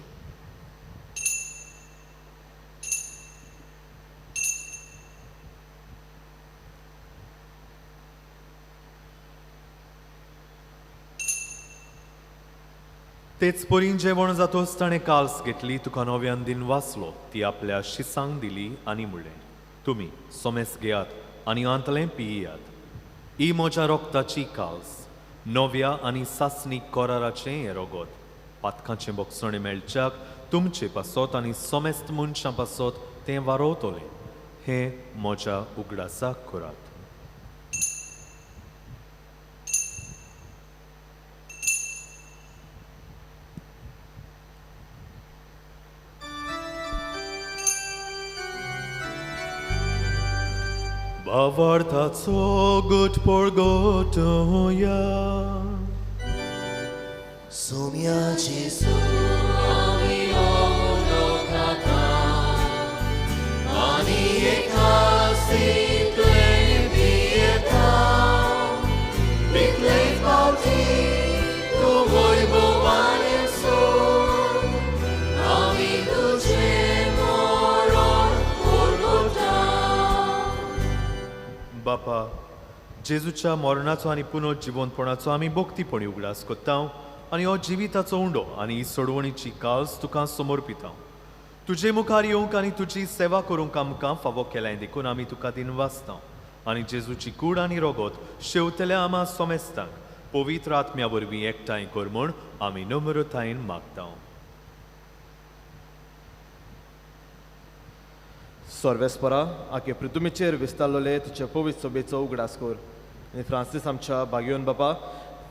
तेच परीन जेवण जातोच ताणें काल्स घेतली, तुका नव्यान दिन वाचलो, ती आपल्या शिसांक दिली आनी म्हणलें, तुमी सोमेस घेयात आनी आंतलें पियात, ही म्हज्या रोगताची काल्स, नव्या आनी सासणीक कराराचें हें रोगोत. पातकांचें बोगसणें मेळच्याक तुमचे पासत आनी समेस्त मनशां पासत तें वारोवतलें. हें म्हज्या उगडासाक करात. भावार्थाचो गट परगटया. सोम्या जेजू आमी उलो खाता आनी एकासी तुवें पियेता तितले फावटी तूं वैभवान सोड आमी तुजें मरण परगटा. बापा, जेजूच्या मरणाचो आनी पुनर्जिवंतपणाचो आमी भक्तीपणी उगडास करता आनी हो जिविताचो उंडो आनी ही सोडवणीची काज तुका समर्पिता. तुजे मुखार येवंक आनी तुजी सेवा करूंक आमकां फावो केलाय देखून आमी तुका दिनवासता आनी जेजूची कूड आनी रोगोत शेवतल्या आमा सोमेस्तांक पवित्र आत्म्या वरवीं एकठांय कर म्हूण आमी नम्रतायेन मागता. सर्वेस्परा आके पृथुमीचेर विस्तारलेले तुजे पवित्र सभेचो उगडास कर आनी फ्रांसीस आमच्या बागयोन बापा,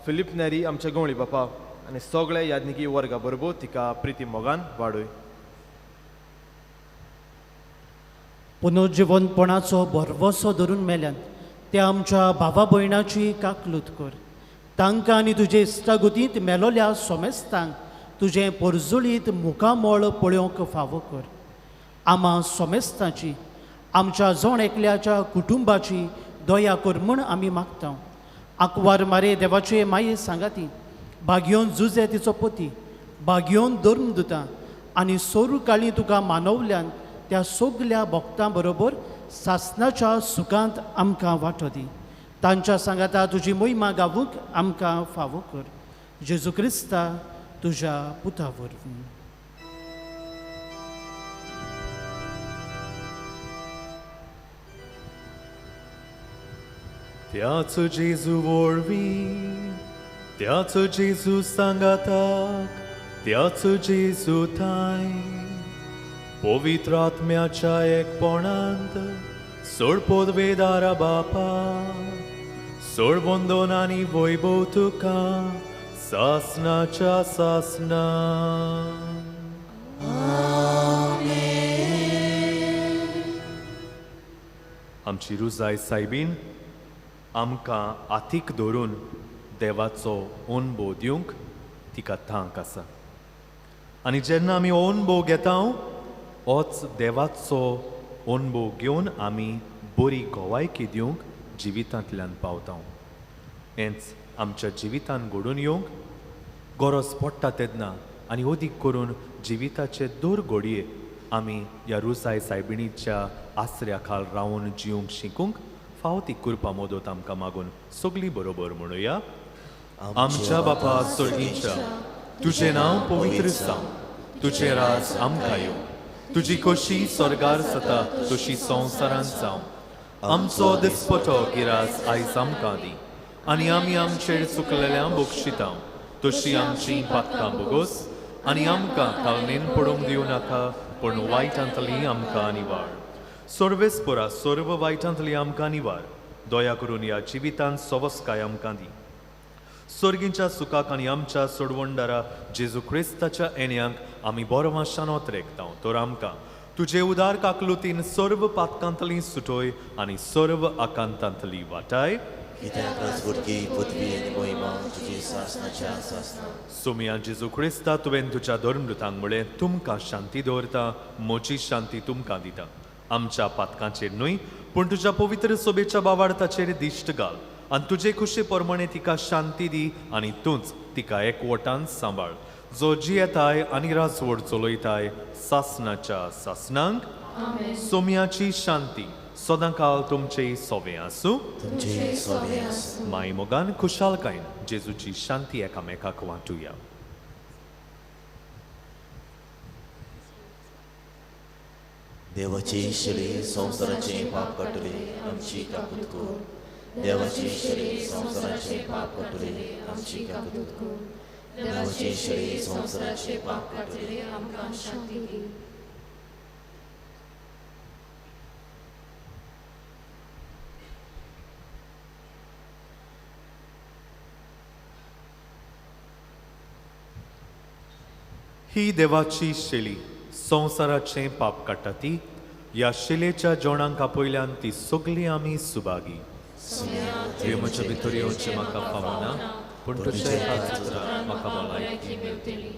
फिलीप नेरी आमच्या गवळी बापा आनी सगळे याज्ञिकी वर्गा बरोबर तिका प्रिती मोगान वाडय. पुनर्जिवंतपणाचो भरवसो धरून मेल्यान त्या आमच्या भावा भयणाची काकलूत कर. तांकां आनी तुजे इश्टागतींत मेलोल्या सोमेस्तांक तुजें परजुळीत मुखामळ पळोवंक फावो कर. आमा सोमेस्तांची आमच्या जण एकल्याच्या कुटुंबाची दया कर म्हूण आमी मागता. आंकवार मारे देवाचे माये सांगाती भाग्योन जुजे तिचो पती भाग्योन धर्मदुतां आनी सोरू काळी तुका मानवल्यान त्या सगल्या भक्तां बरोबर सासनाच्या सुखांत आमकां वांटो दी. तांच्या सांगाता तुजी मोहिमा गावूंक आमकां फावो कर. जेजू क्रिस्ता तुज्या पुता वरवीं. त्याच जेजू वरवीं, त्याच जेजू सांगाताक, त्याच जेजू थांय पवित्र आत्म्याच्या एकपणांत सोड पदवेदारा बापा, सोड वंदन आनी वैभव तुका सासनाच्या सासना. आमची रुजाय सायबीन आमकां आतीक धरून देवाचो अणभव दिवंक तिका तांक आसा आनी जेन्ना आमी अणभव घेता होच देवाचो अणभव घेवन आमी बरी गवायकी दिवंक जिवितांतल्यान पावता. हेंच आमच्या जिवितान घडून येवंक गरज पडटा तेन्ना आनी अदीक करून जिविताचे दर घडये आमी ह्या रुजाय सायबिणीच्या आसऱ्या खाल रावन जिवंक शिकूंक फाव ती कृपा मदत आमकां मागून सगळीं बरोबर म्हणुया. आमच्या बापा सर्गीच्या, तुजें नांव पवित्र जावं, तुजें राज आमकां येवं, तुजी खोशी स्वर्गार जाता तशी संवसारांत जावं. आमचो दिसपटो गिरास आयज आमकां दी आनी आमी आमचेर चुकलेल्या बक्षिता तशी आमची पातकां बोगोस आनी आमकां तालनेन पडूंक दिवं नाका पूण वायटांतली आमकां निवार. सर्वेस्परा सर्व वायटांतली आमकां निवार. दया करून ह्या जिवितांत सवस्काय आमकां दी. सर्गींच्या सुखाक आनी आमच्या सोडवणदारा जेजू क्रिस्ताच्या येण्यांक आमी बरो मातशान रेखता तर आमकां तुजे उदार काकलुतीन सर्व पातकांतली सुटोय आनी सर्व आकांतांतली वाटाय. सोमिया जेजू क्रिस्ता, तुवें तुज्या धर्मदूतांक म्हळें, तुमकां शांती दवरता, म्हजी शांती तुमकां दिता. आमच्या पातकांचेर न्हय पूण तुज्या पवित्र सोबेच्या बावार्थाचेर दिश्ट घाल आनी तुजे खुशे प्रमाणे तिका शांती दी आनी तूंच तिका एकवटान सांबाळ, जो जियेताय आनी राजवट चलयताय सासनाच्या सासनांक. सोम्याची शांती सदांकाल तुमचे सोवे आसूं. माय मोगान खुशालकायन जेजूची शांती एकामेकाक वांटुया. देवाची शिली संवसाराचे पाप काडटली आमची काकूत कर. देवाची शिली संवसाराचे पाप काडटली आमची काकूत कर. देवाची शिली संवसाराचे पाप काडटली आमकां शांती दी. ही देवाची शेली संवसाराचें पाप काडटा ती ह्या शिलेच्या जेवणांक आपयल्यान ती सगळी आमी सुभागी. तुवें म्हज्या भितर येवचें म्हाका फावना, पूण तुज्या एकाच उतरान म्हाका भलायकी मेळटली.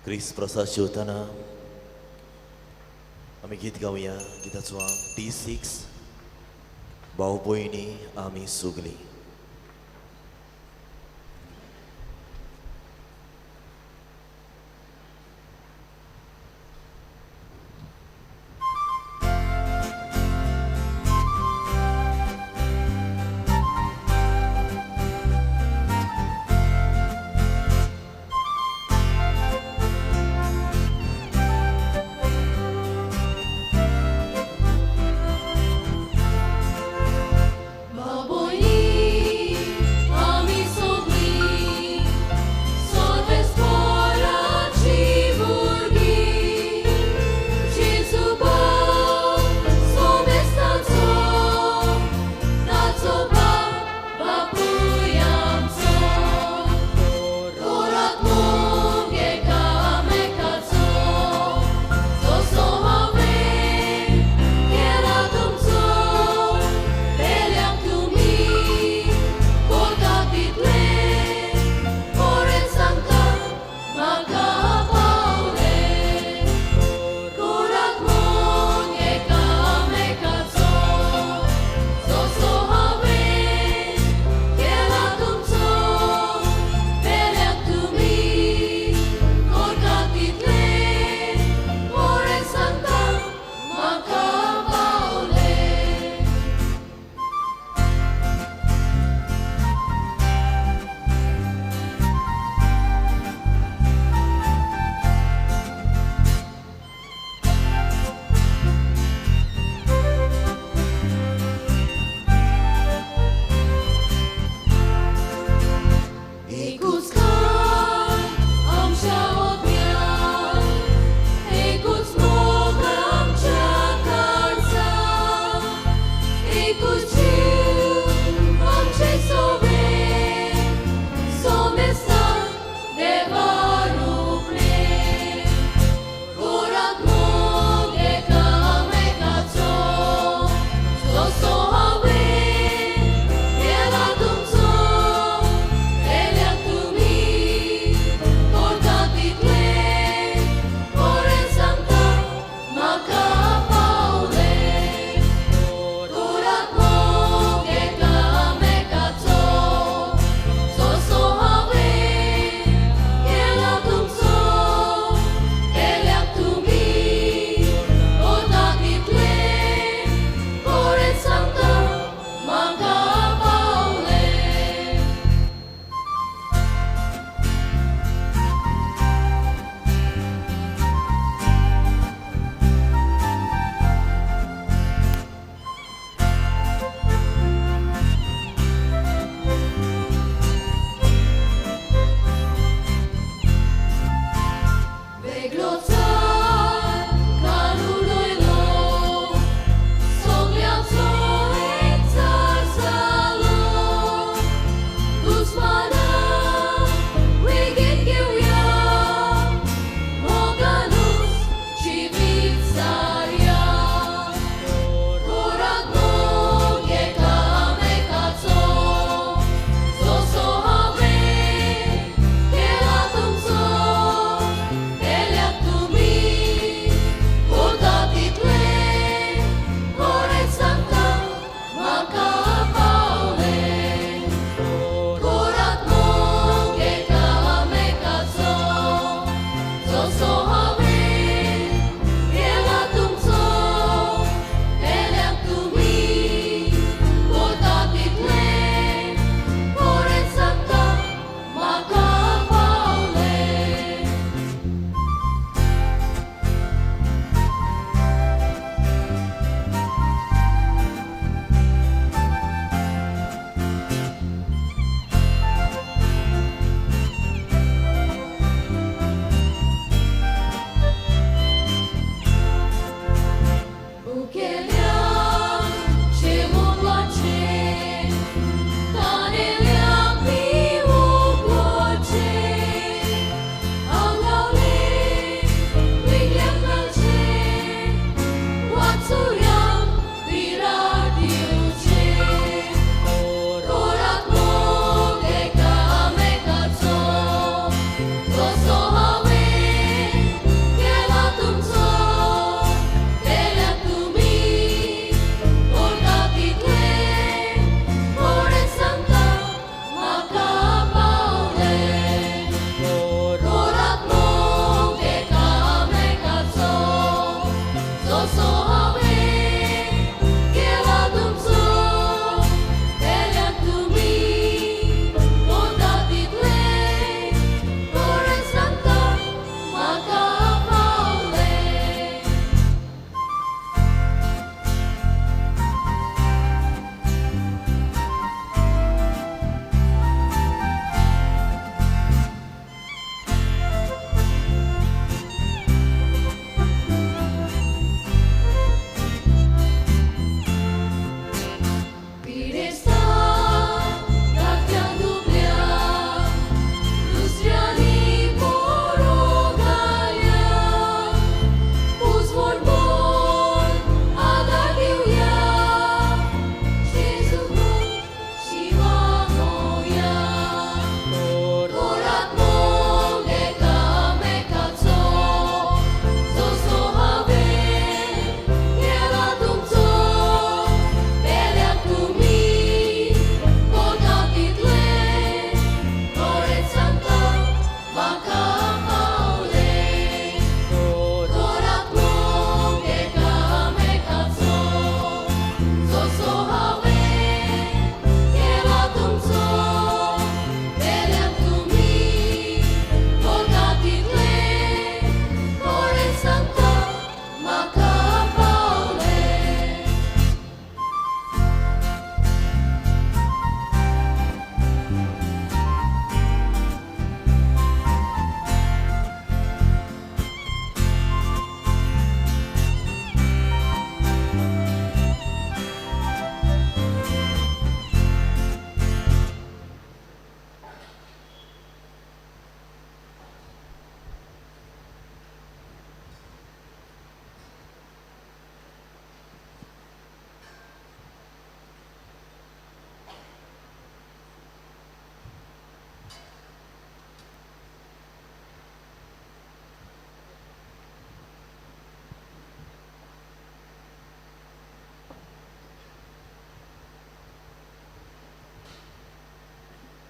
क्रिस प्रसाद जेवताना आमी गीत गावया. गिताचो हांव D6 भाव भयणी आमी सगळीं. Baboy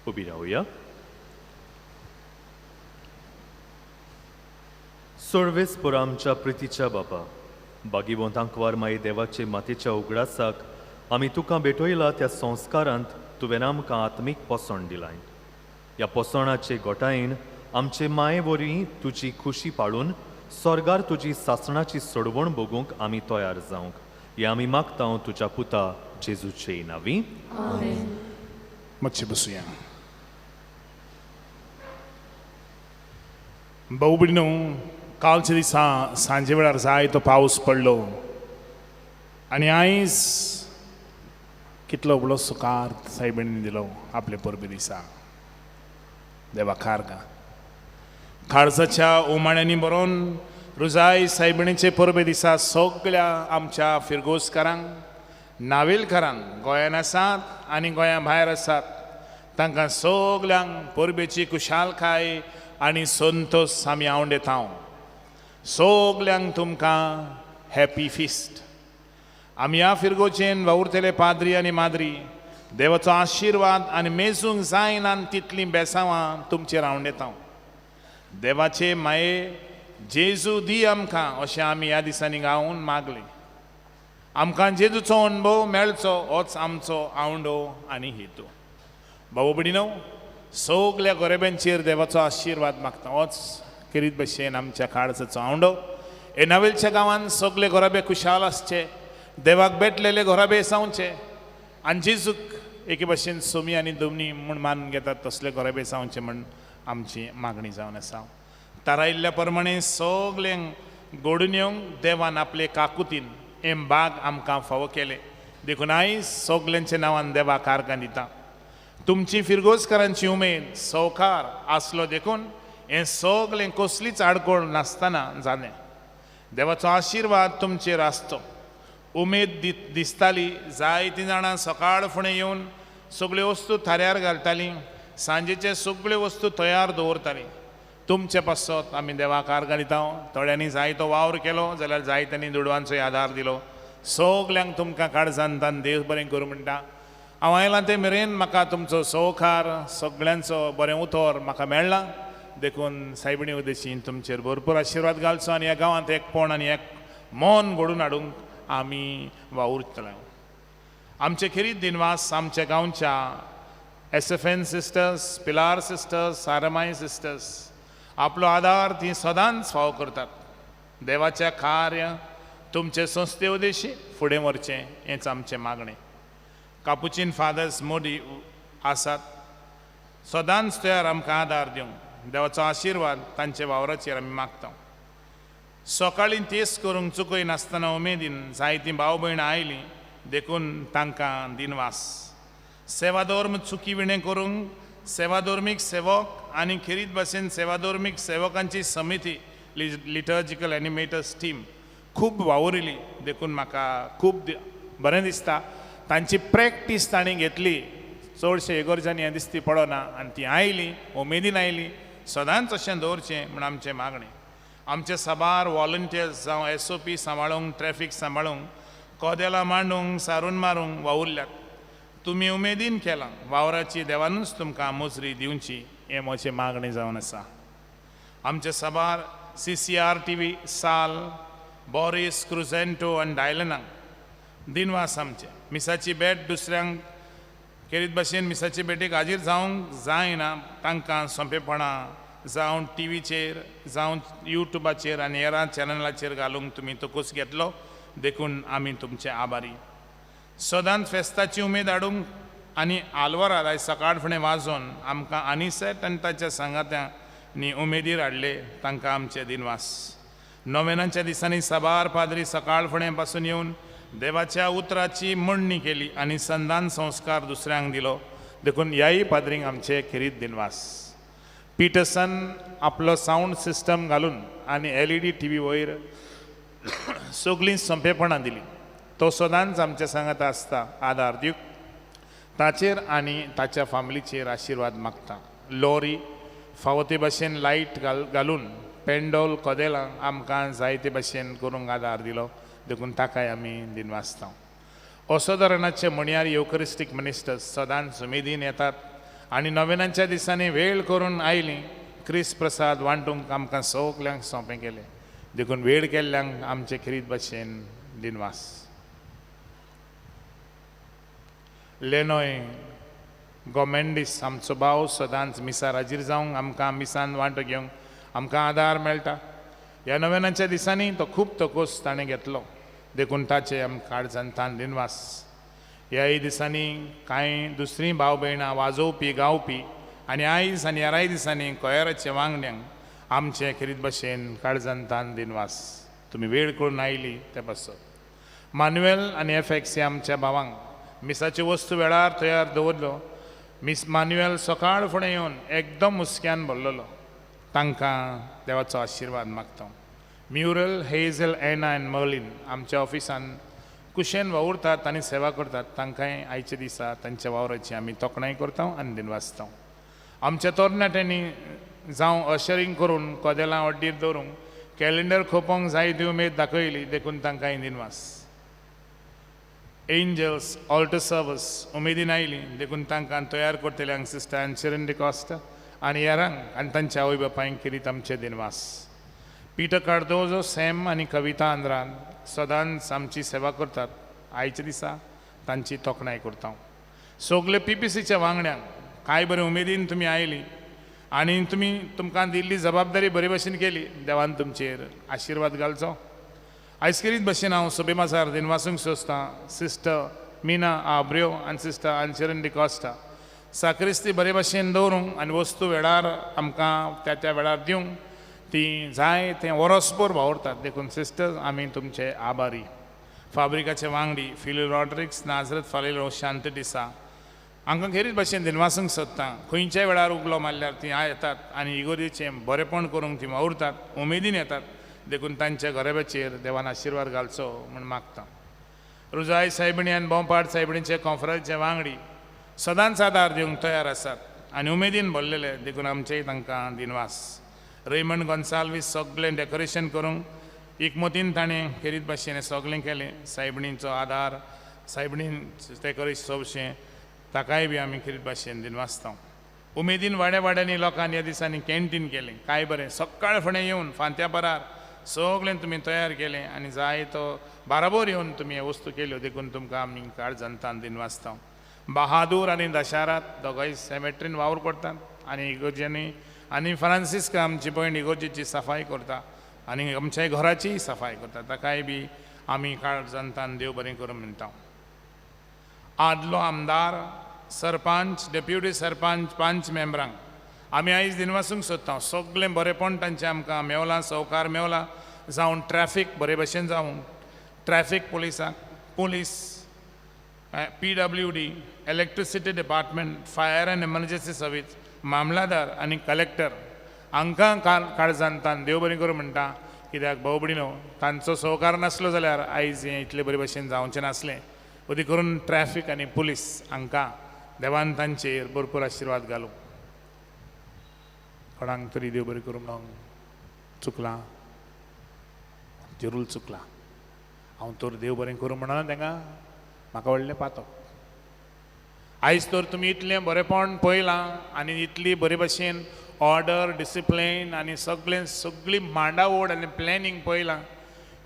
उबी रावया. सर्वेस्पर आमच्या प्रितीच्या बापा, बागीवंत आंकवार माई देवाचे मातेच्या उगडासाक आमी तुका भेटयला त्या संस्कारांत तुवें आमकां आत्मीक पोसण दिलाय. ह्या पोसणाचे गोटायेन आमचे माये वरवीं तुजी खुशी पाळून स्वर्गार तुजी सासणाची सोडवण भोगूंक आमी तयार जावंक हें आमी मागता तुज्या पुता जेजूचे नांवी. मातशें बसुया. भाऊ भयणीनो, कालच्या दिसा सांजे वेळार जायतो पावस पडलो आनी आयज कितलो व्हडलो सुकार सायबिणीन दिलो आपले परबे दिसा. देवा कारगा काळजाच्या उमाण्यांनी बरोवन रुजाय सायबिणीचे परबे दिसा सगळ्या आमच्या फिरगोजकारांक, नावेलकारांक, गोंयान आसात आनी गोंया भायर आसात तांकां सगल्यांक परबेची खुशालकाय आनी संतोश आमी आवडेता. सगल्यांक तुमकां हॅपी फिस्ट. आमी ह्या फिरगोचेन वावुरतले पाद्री आनी माद्री देवाचो आशिर्वाद आनी मेजूंक जायना तितलीं बेसांवां तुमचेर आवडेता. देवाचे माये जेजू दी आमकां अशें आमी ह्या दिसांनी गावन मागलें. आमकां जेजूचो अणभव मेळचो होच आमचो आवंडो आनी हेतू. भाऊ भयणीनो, सगल्या गोरेब्यांचेर देवाचो आशिर्वाद मागता. होच खेरीत भशेन आमच्या काळजाचो आवंडो. हे नावेलच्या गांवांत सगले गोराबे खुशाल आसचे, देवाक भेटलेले घोराबे जावचे आनी जेजूक एके भशेन सोमी आनी दोमनी म्हूण मानून घेतात तसले घोराबे जावचे म्हूण आमची मागणी जावन आसा. थारायिल्ल्या प्रमाणे सगल्यांक घडून येवंक देवान आपले काकुतीन हें बाग आमकां फावो केलें. देखून आयज सगल्यांच्या नांवान देवाक आर्गां दिता. तुमची फिरगोजकारांची उमेद सवकार आसलो देखून हें सगलें कसलीच आडखळ नासतना जालें. देवाचो आशिर्वाद तुमचेर आसचो. उमेद दिसताली. जायतीं जाणां सकाळ फुडें येवन सगळ्यो वस्तू थाऱ्यार घालतालीं, सांजेचे सगळ्यो वस्तू तयार दवरतालीं. तुमचे पासत आमी देवाक आर्गां दिता. थोड्यांनी जायतो वावर केलो जाल्यार जायत्यांनी दुडवांचोय आदार दिलो. सगल्यांक तुमकां काळजान तान देव बरें करूं म्हणटा. हांव आयलां ते मेरेन म्हाका तुमचो सवकार सगळ्यांचो बरें उतर म्हाका मेळ्ळां. देखून सायबिणी उद्देशीन तुमचेर भरपूर आशिर्वाद घालचो आनी ह्या गांवांत एकपण आनी एक मन घडोवन हाडूंक आमी वावुरतले. आमचे खेरीत दिनवास आमच्या गांवच्या SFN sisters, Pilar sisters, सारमाय sisters आपलो आदार ती सदांच फावो करतात. देवाचें कार्य तुमचे संस्थे उद्देशी फुडें व्हरचें हेंच आमचें मागणें. कापुचीन फादर्स मोदी आसात, सदांच तयार आमकां आदार दिवंक. देवाचो आशिर्वाद तांच्या वावराचेर आमी मागता. सकाळीं तेस करूंक चुकय नासतना उमेदीन जायतीं भाव भयणां आयलीं देखून तांकां दिनवास. सेवाधर्म चुकी विणें करूंक सेवाधर्मीक सेवक आनी खेरीत भाशेन सेवाधर्मीक सेवकांची समिती लिटर्जिकल एनिमेटर्स टीम खूब वावुरली देखून म्हाका खूब बरें दिसता. तांची प्रॅक्टीस तांणी घेतली. चडशे इगोर्जांनी हें दिसती पडना आनी ती आयली उमेदीन आयली. सदांच अशें दवरचें म्हूण आमचें मागणें. आमचे साबार वॉलंटियर्स जावं SOP सांबाळूंक, ट्रॅफीक सांबाळूंक, कदेलां मांडूंक, सारून मारूंक वावुरल्यात. तुमी उमेदीन केलां. वावराची देवानूच तुमकां मोजरी दिवची हें म्हजें मागणें जावन आसा. आमचे साबार CCR TV साल, बोरीस क्रुझेंटो आनी डायलनाक दिनवास आमचे. मिसाची भेट दुसऱ्यांक खेरीत भाशेन मिसाची भेटीक हाजीर जावंक जायना तांकां सोंपेपणां जावं टीव्हीचेर जावं युट्यूबाचेर आनी हेरां चॅनलाचेर घालूंक तुमी तकूस घेतलो देखून आमी तुमचे आभारी. सदांच फेस्ताची उमेद हाडूंक आनी आलवारार आयज सकाळ फुडें वाजोवन आमकां आनिसेट आनी ताच्या सांगात्यांनी उमेदीर हाडले तांकां आमचे दिनवास. नोवेनाच्या दिसांनी साबार पाद्री सकाळ फुडें पासून येवन देवाच्या उतराची मांडणी केली आनी संदान संस्कार दुसऱ्यांक दिलो देखून ह्याय पाद्रींक आमचे खेरीत दिनवास. पिटर्सन आपलो सावंड सिस्टम घालून आनी LED TV वयर सगळीं सोंपेपणां दिली. तो सदांच आमच्या सांगात आसता आदार दिवंक. ताचेर आनी ताच्या फामिलीचेर आशिर्वाद मागता. लॉरी फावो ते भाशेन लायट घालून पेंडोल कदेलां आमकां जायते भाशेन करूंक आदार दिलो देखून ताकाय आमी दिनवासता. असोधरणाचे म्हणयार युकरिस्टीक मिनिस्टर्स सदांच उमेदीन येतात आनी नवेनांच्या दिसांनी वेळ करून आयलीं क्रिस्त प्रसाद वांटूंक आमकां सगल्यांक सोंपें केलें देखून वेळ केल्ल्यांक आमचे खेरीत भाशेन दिनवास. लेनोय गोमेंडीस आमचो भाव सदांच मिसार हाजीर जावंक आमकां मिसान वांटो घेवंक आमकां आदार मेळटा. ह्या नवेनाच्या दिसांनी तो खूब तकोस ताणें घेतलो देखून ताचे आमकां काळजान तान दिनवास. ह्याय दिसांनी कांय दुसरीं भाव भयणां वाजोवपी गावपी आनी आयज आनी हेराय दिसांनी कोयराच्या वांगड्यांक आमचे खेरीत भाशेन काळजान तान दिनवास. तुमी वेळ करून आयली ते पासत. मानुएल आनी एफएक्स ह्या आमच्या भावांक मिसाच्यो वस्तू वेळार तयार दवरलो. मिस मानुएल सकाळ फुडें येवन एकदम हुस्क्यान भरलेलो तांकां देवाचो आशिर्वाद मागता. म्युरल हेझल एना आनी मर्लीन आमच्या ऑफिसान कुशेन वावुरतात आनी सेवा करतात तांकांय आयच्या दिसा तांच्या वावराची आमी तोखणाय करता आनी दिनवासता. आमच्या तरणाट्यांनी जावं अशरिंग करून कदेलां अड्डीर दवरूंक कॅलेंडर खोपोवंक जाय ती उमेद दाखयली देखून तांकांय दिनवास. एंजल्स ऑल्टर सर्वस उमेदीन आयली देखून तांकां तयार करतल्यांक सिस्टर आन्शरन डिकॉस्टा आनी हेरांक आनी तांच्या आवय बापायंक खेरीत आमचे दिनवास. पिटर कार्दोजो सॅम आनी कविता आंद्रान सदांच आमची सेवा करतात आयच्या दिसा तांची तोखणाय करता. सगळे पीपीसीच्या वांगड्यांक कांय बरे उमेदीन तुमी आयली आनी तुमी तुमकां दिल्ली जबाबदारी बरे भशेन केली देवान तुमचेर आशिर्वाद घालचो. आयज खेरीत भशेन हांव सभेमाजार दिनवासूंक सोदतां सिस्टर मिना आब्रियो आनी सिस्टर आन्शरन डिकॉस्टा साक्रिस्ती बरे भशेन दवरूंक आनी वस्तू वेळार आमकां त्या त्या वेळार दिवंक ती जाय तें वरसभर वावुरतात देखून सिस्टर आमी तुमचे आभारी. फाब्रिकाचे वांगडी फिली रॉड्रिक्स नाजरत फालेलो शांत डिसा हांकां खेरीत भशेन दिनवासूंक सोदता. खंयच्याय वेळार उगलो मारल्यार तीं येतात आनी इगोर्जेचें बरेपण करूंक तीं वावुरतात उमेदीन येतात देखून तांच्या घराब्याचेर देवान आशिर्वाद घालचो म्हूण मागता. रुजाय सायबिणी आनी बोंपाड सायबिणीचे कॉन्फरन्सचे वांगडी सदांच आदार दिवंक तयार आसात आनी उमेदीन भरलेले देखून आमचेय तांकां दिनवास. रेमंड गोन्साल्वीस सगळें डेकोरेशन करूंक एकमतीन ताणें खेरीत भाशेन सगळें केलें सायबिणीचो आदार सायबिणीन डेकोरेशन सबशें ताकाय बी आमी खेरीत भाशेन दिनवासता. उमेदीन वाड्या वाड्यांनी लोकांनी ह्या दिसांनी कॅन्टीन केलें कांय बरें सकाळ फुडें येवन फांत्या परार सगळें तुमी तयार केलें आनी जाय तो बाराबोर येवन तुमी ह्यो वस्तू केल्यो देखून तुमकां आमी काळजान तान दिनवासता. बहादूर आनी दशारात दोगांय सेमेट्रीन वावर करतात आनी इगोर्ज्यांनी आनी फ्रांसिस्का आमची भयण इगोर्जेची सफाय करता आनी आमच्या घराचीय सफाय करता ताकाय बी आमी काळजान तान देव बरें करूं म्हणटा. आदलो आमदार सरपंच डेप्युटी सरपंच पंच मेंबरांक आमी आयज दिनवासूंक सोदता. सगळें बरेपण तांचें आमकां मेवलां सहकार मेवला जावन ट्रॅफीक बरे भशेन जावं ट्रॅफीक पुलिसांक police PWD electricity department fire and emergency service मामलादार आनी कलेक्टर हांकां काळजान तान देव बरें करूं म्हणटा कित्याक भाव भयणीनो तांचो सहकार नासलो जाल्यार आयज हें इतले बरे भशेन जावचें नासलें. अदी करून ट्रॅफीक आनी पुलीस हांकां देवान तांचेर भरपूर आशिर्वाद घालूं. कोणाक तरी देव बरें करूं म्हणून चुकलां जरूर चुकलां हांव तर देव बरें करूं म्हणना तांकां म्हाका व्हडलें पातक. आयज तर तुमी इतलें बरेपण पळयलां आनी इतली बरे भशेन ऑर्डर डिसिप्लीन आनी सगळें सगळी मांडावळ आनी प्लॅनिंग पळयलां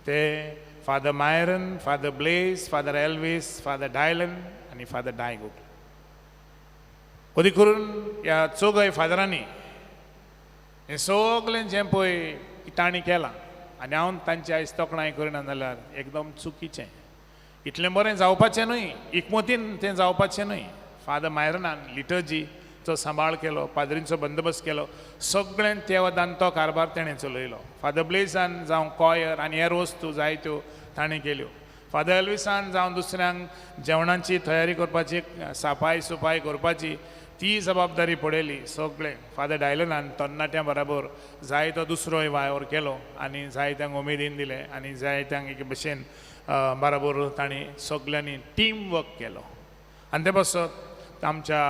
ते Father Myron Father Blaise Father Elvis Father Dylan आनी फादर डायगो अदी करून ह्या चौगाय फादरांनी हें सगळें जें पळय तांणी केलां आनी हांव तांची आयज तोखणाय करिना जाल्यार एकदम चुकीचें. इतलें बरें जावपाचें न्हय एकमतीन तें जावपाचें न्हय. फादर मायरनान लिटर्जीचो सांबाळ केलो पाद्रींचो बंदोबस्त केलो सगळें त्या वदान तो कारभार तेणें चलयलो. फादर ब्लेजान जावं कॉयर आनी हेर वस्तू जायत्यो ताणें केल्यो. फादर एल्विसान जावं दुसऱ्यांक जेवणाची तयारी करपाची सापाय सुपाय करपाची ती जबाबदारी पडयली सगळें. फादर डायलनान तरणाट्यां बराबर जाय तो दुसरोय वावर केलो आनी जायत्यांक उमेदीन दिलें आनी जायत्यांक एके भशेन बराबर तांणी सगल्यांनी टीम वर्क केलो. आनी ते पासत आमच्या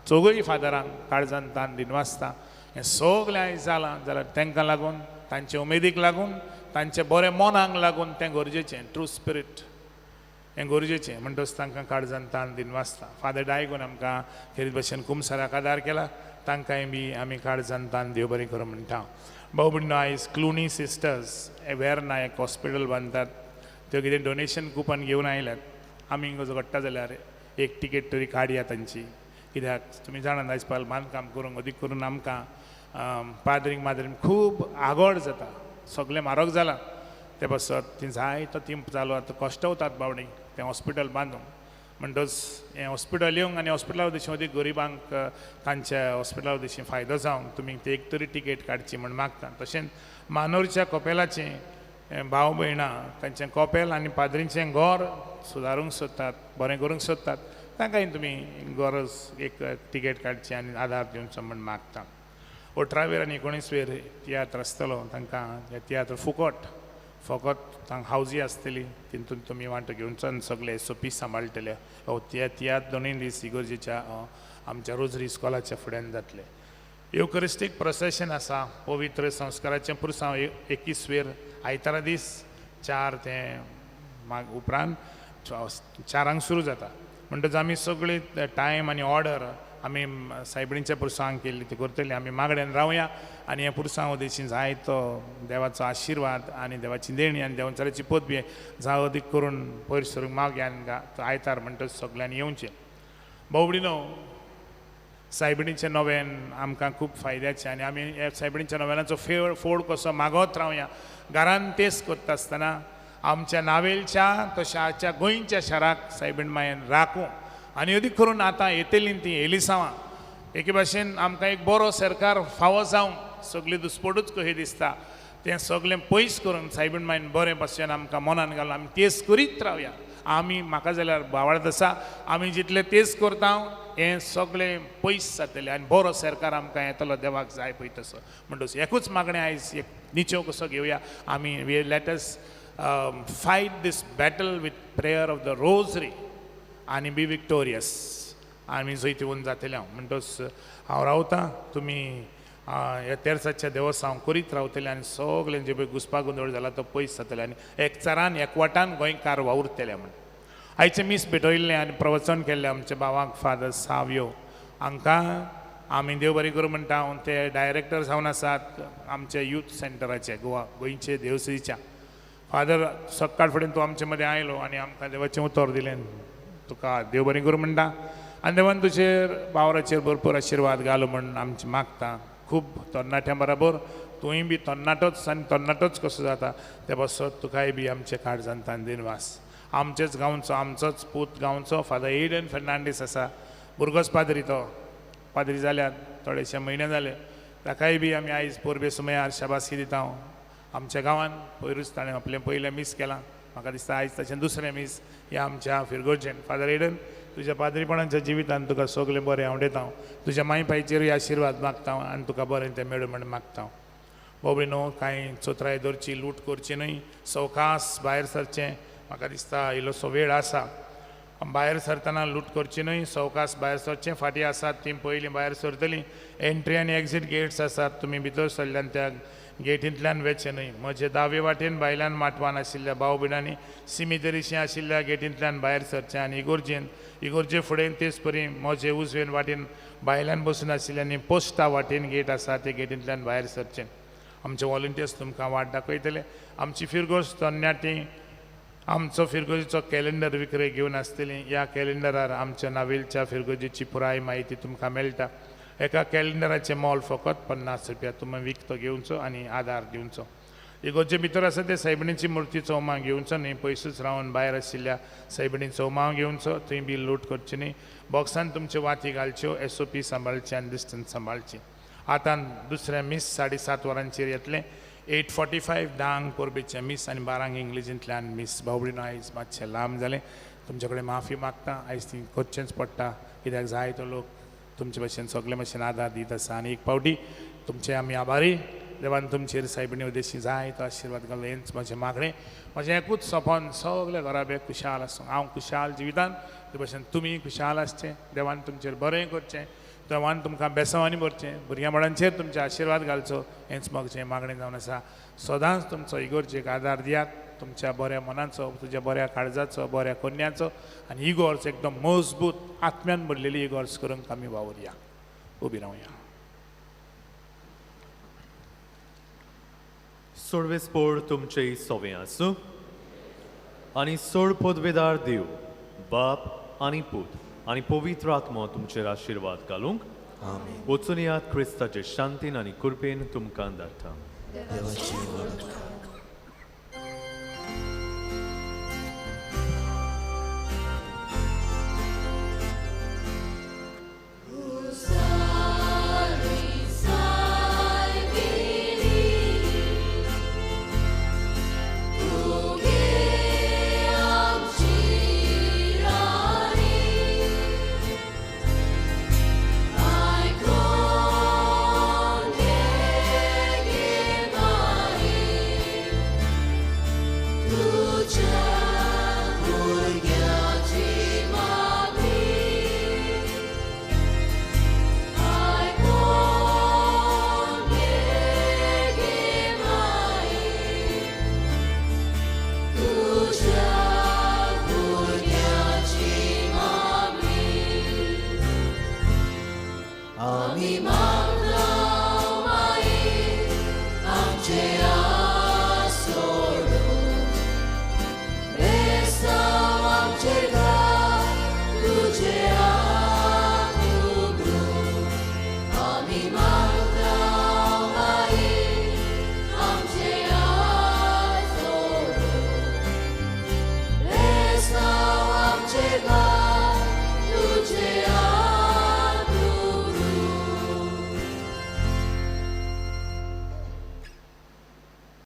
चौगूय फादरांक काळजान तान दिनवासता. हें सगळें आयज जालां जाल्यार तांकां लागून तांचे उमेदीक लागून तांचे बरें मनाक लागून तें गरजेचें ट्रू स्पिरीट. हें गरजेचें म्हणटच तांकां काळजान ताण दिन वाचता. फादर डायगोन आमकां खेरीत भशेन कुमसाराक आदार केला, तांकांय बी आमी काळजान ताण देव बरें करूं म्हणटा. भाव भयणीनो, आयज क्लुनी सिस्टर्स वेर्ना एक हॉस्पिटल बांदतात, त्यो कितें डोनेशन कुपन घेवन आयल्यात. आमी झगडटा जाल्यार एक टिकेट तरी काडया तांची, कित्याक तुमी जाणात आयज पाल बांदकाम करूंक अदीक करून आमकां पाद्रींक माद्रींक खूब आगोड जाता, सगळें म्हारग जालां. ते पासत ती जाय तो ती चालू आतां कश्टवतात बावडी तें हॉस्पिटल बांदूंक. म्हणटच हें हॉस्पिटल येवंक आनी हॉस्पिटला उद्देशीं अदीक गरिबांक तांच्या हॉस्पिटला उद्देशीं फायदो जावंक तुमी ते एक तरी टिकेट काडची म्हण मागता. तशेंच मानोरच्या कपेलाचें भाव भयणां तांचें कपेल आनी पाद्रींचें घर सुदारूंक सोदतात, बरें करूंक सोदतात, तांकांय तुमी गरज एक टिकेट काडची आनी आदार दिवचो म्हण मागता. 18वेर आनी 19वेर तियात्र आसतलो, तांकां हे तियात्र फुकट फकत तांकां हावजी आसतली, तितून तुमी वांटो घेवचो आनी सगळे एस ओ पी सांबाळटले. हो तियात्र दोनूय दीस इगर्जेच्या आमच्या रोजरी इस्कॉलाच्या फुड्यान जातले. युकरिस्टीक प्रोसेशन आसा, पवित्र संस्काराचें पुरसांव 21वेर आयतारा दीस 4 ते उपरांत 4 सुरू जाता. म्हणटच आमी सगळी टायम आनी ऑर्डर आमी सायबिणीच्या पुरसांक केल्ली ती करतली. आमी मागण्यान रावया आनी ह्या पुरसांव उद्देशीन जायतो देवाचो आशिर्वाद आनी देवाची देणी आनी देवाची पदवी जाव अदीक करून पयर सरूंक मागया आनी आयतार म्हणटच सगळ्यांनी येवचें. भाव भयणीनो, सायबिणीचें नोवेन आमकां खूब फायद्याचें आनी आमी ह्या सायबिणीच्या नोवेनाचो फोड कसो मागत रावया. घरान तेच करता आसतना आमच्या नावेलच्या तशाच्या गोंयच्या शाराक सायबीण मायेन राखूं आनी अदीक करून आतां येतलीं तीं एलिसांवां एके भाशेन आमकां एक बरो सरकार फावो जावंक सगळी दुस्पटूच कशी दिसता तें सगळें पयस करून सायबीण मायेन बरें भाशेन आमकां मनान घालून आमी तेच करीत रावया. आमी म्हाका जाल्यार भावार्थ आसा आमी जितलें तेच करता हें सगळें पयस जातलें आनी बरो सरकार आमकां येतलो देवाक जाय पळय तसो. म्हणटच एकूच मागणें आयज एक निचेव कसो घेवया आमी, we let us fight this battle with prayer of the rosary आनी बी विक्टोरियस. आमी जैतिवंत जातले. हांव म्हणटच हांव रावतां, तुमी ह्या तेर्साच्या देवसांव करीत रावतले आनी सगळें जे पळय घुसपा गोंदळ जाला तो पयस जातले आनी एकचारान एकवटान गोंयकार वावुरतले म्हण. आयचें मीस भेटयल्लें आनी प्रवचन केल्लें आमच्या भावाक फादर सावयो हांकां आमी देव बरें करूं म्हणटा. ते डायरेक्टर जावन आसात आमच्या यूथ सेंटराचे गोवा गोंयचे देवसरीच्या. फादर सकाळ फुडें तूं आमचे मदें आयलो आनी आमकां देवाचें उतर दिलें, तुका देव बरें करूं म्हणटा आनी देवान तुजेर बावराचेर भरपूर आशिर्वाद घालो म्हण आमचें मागता. खूब तरणाट्यां बराबर तूंय बी तरणाटोच आनी तरणाटोच कसो जाता ते पासत तुकाय बी आमचे काळजान तान दिनवास. आमचेच गांवचो आमचोच पूत गांवचो फादर एडन फेर्नांडीस आसा, भुरगोच पाद्री, तो पाद्री जाल्यार थोडेशे म्हयने जाले, ताकाय बी आमी आयज परबे सुमयार शाबासकी दिता. आमच्या गांवान पयरूच ताणें आपलें पयलें मीस केलां, म्हाका दिसता आयज ताचें दुसरें मीस ह्या आमच्या फिरगोर्जेन. फादर एडन, तुज्या पाद्रीपणाच्या जिवितान तुका सगळें बरें आवडयता, तुज्या माय पायचेरूय आशिर्वाद मागता आनी तुका बरें तें मेळूं म्हण मागता. बाबडी न्हू कांय चोत्राय दवरची, लूट करची न्हय, सवकास भायर सरचें. म्हाका दिसता इल्लोसो वेळ आसा, भायर सरतना लूट करची न्हय, सवकास भायर सरचें. फाटीं आसात तीं पयलीं भायर सरतलीं. एंट्री आनी एक्जीट गेट्स आसात, तुमी भितर सरल्यान त्या गेटींतल्यान वचचें न्हय. म्हजे दावे वाटेन भायल्यान माटवान आशिल्ल्या भाव भयणांनी सिमितरीशी आशिल्ल्या गेटींतल्यान भायर सरचें आनी इगोर्जेन इगोर्जे फुडें तेच परी म्हजे उजवेन वाटेन भायल्यान बसून आशिल्ल्यांनी पोस्टा वाटेन गेट आसा ते गेटींतल्यान भायर सरचें. आमचे वॉलंटियर्स तुमकां वाट दाखयतले. आमची फिरगोज तरणाटी आमचो फिरगोजीचो कॅलेंडर विक्रे घेवन आसतली. ह्या कॅलेंडरार आमच्या नावेलच्या फिरगोजीची पुराय म्हायती तुमकां मेळटा. एका कॅलेंडराचें मोल फकत 50 रुपया. तुमी विकतो घेवचो आनी आदार दिवचो. इगोर्जे भितर आसा ते सायबिणीची मुर्तीचो उमाव घेवचो न्हय, पयसूच रावन भायर आशिल्ल्या सायबिणीचो उमाव घेवचो, थंय बी लूट करची न्हय. बॉक्सान तुमच्यो वाती घालच्यो, एस ओ पी सांबाळची आनी डिस्टन्स सांबाळची. आतां दुसरें मीस 7:30 वरांचेर येतलें. 8:45 10 परबेचें मीस आनी 12 इंग्लिजींतल्यान मीस. भाव भयणीनो, आयज मातशें लांब जालें, तुमचे कडेन माफी मागता. आयज ती करचेंच पडटा कित्याक जाय तो लोक तुमचे भशेन सगळे भशेन आदार दीत आसा आनी एक पावटी तुमचे आमी आभारी. देवान तुमचेर सायबिणी उद्देशी जाय तो आशिर्वाद घालो हेंच म्हजें मागणें. म्हजें एकूच सपन, सगळे घराबे खुशाल आसूं, हांव खुशाल जिवितान ते भशेन तुमी खुशाल आसचें. देवान तुमचेर बरें करचें, देवान तुमकां बेसांवांनी भरचें, भुरग्यां बाळांचेर तुमचे आशिर्वाद घालचो हेंच म्हजें मागणें जावन आसा. सदांच तुमचो इगोर्जेक आदार दियात. तुमच्या बऱ्या मनाचो, तुज्या बऱ्या काळजाचो, बऱ्या कोन्याचो आनी इगोर्ज एकदम मजबूत आत्म्यान भरलेली इगोर्ज करूंक आमी वावुरया. उबी रावया. सोडवेस्पोड तुमचे सोवे आसूं आनी सोड पदवेदार देव बाप आनी पूत आनी पवित्र आत्मो तुमचेर आशिर्वाद घालूंक. आमेन. वचून यात क्रिस्ताचे शांतीन आनी कृपेन तुमकां धाडटा. देवाची वळख.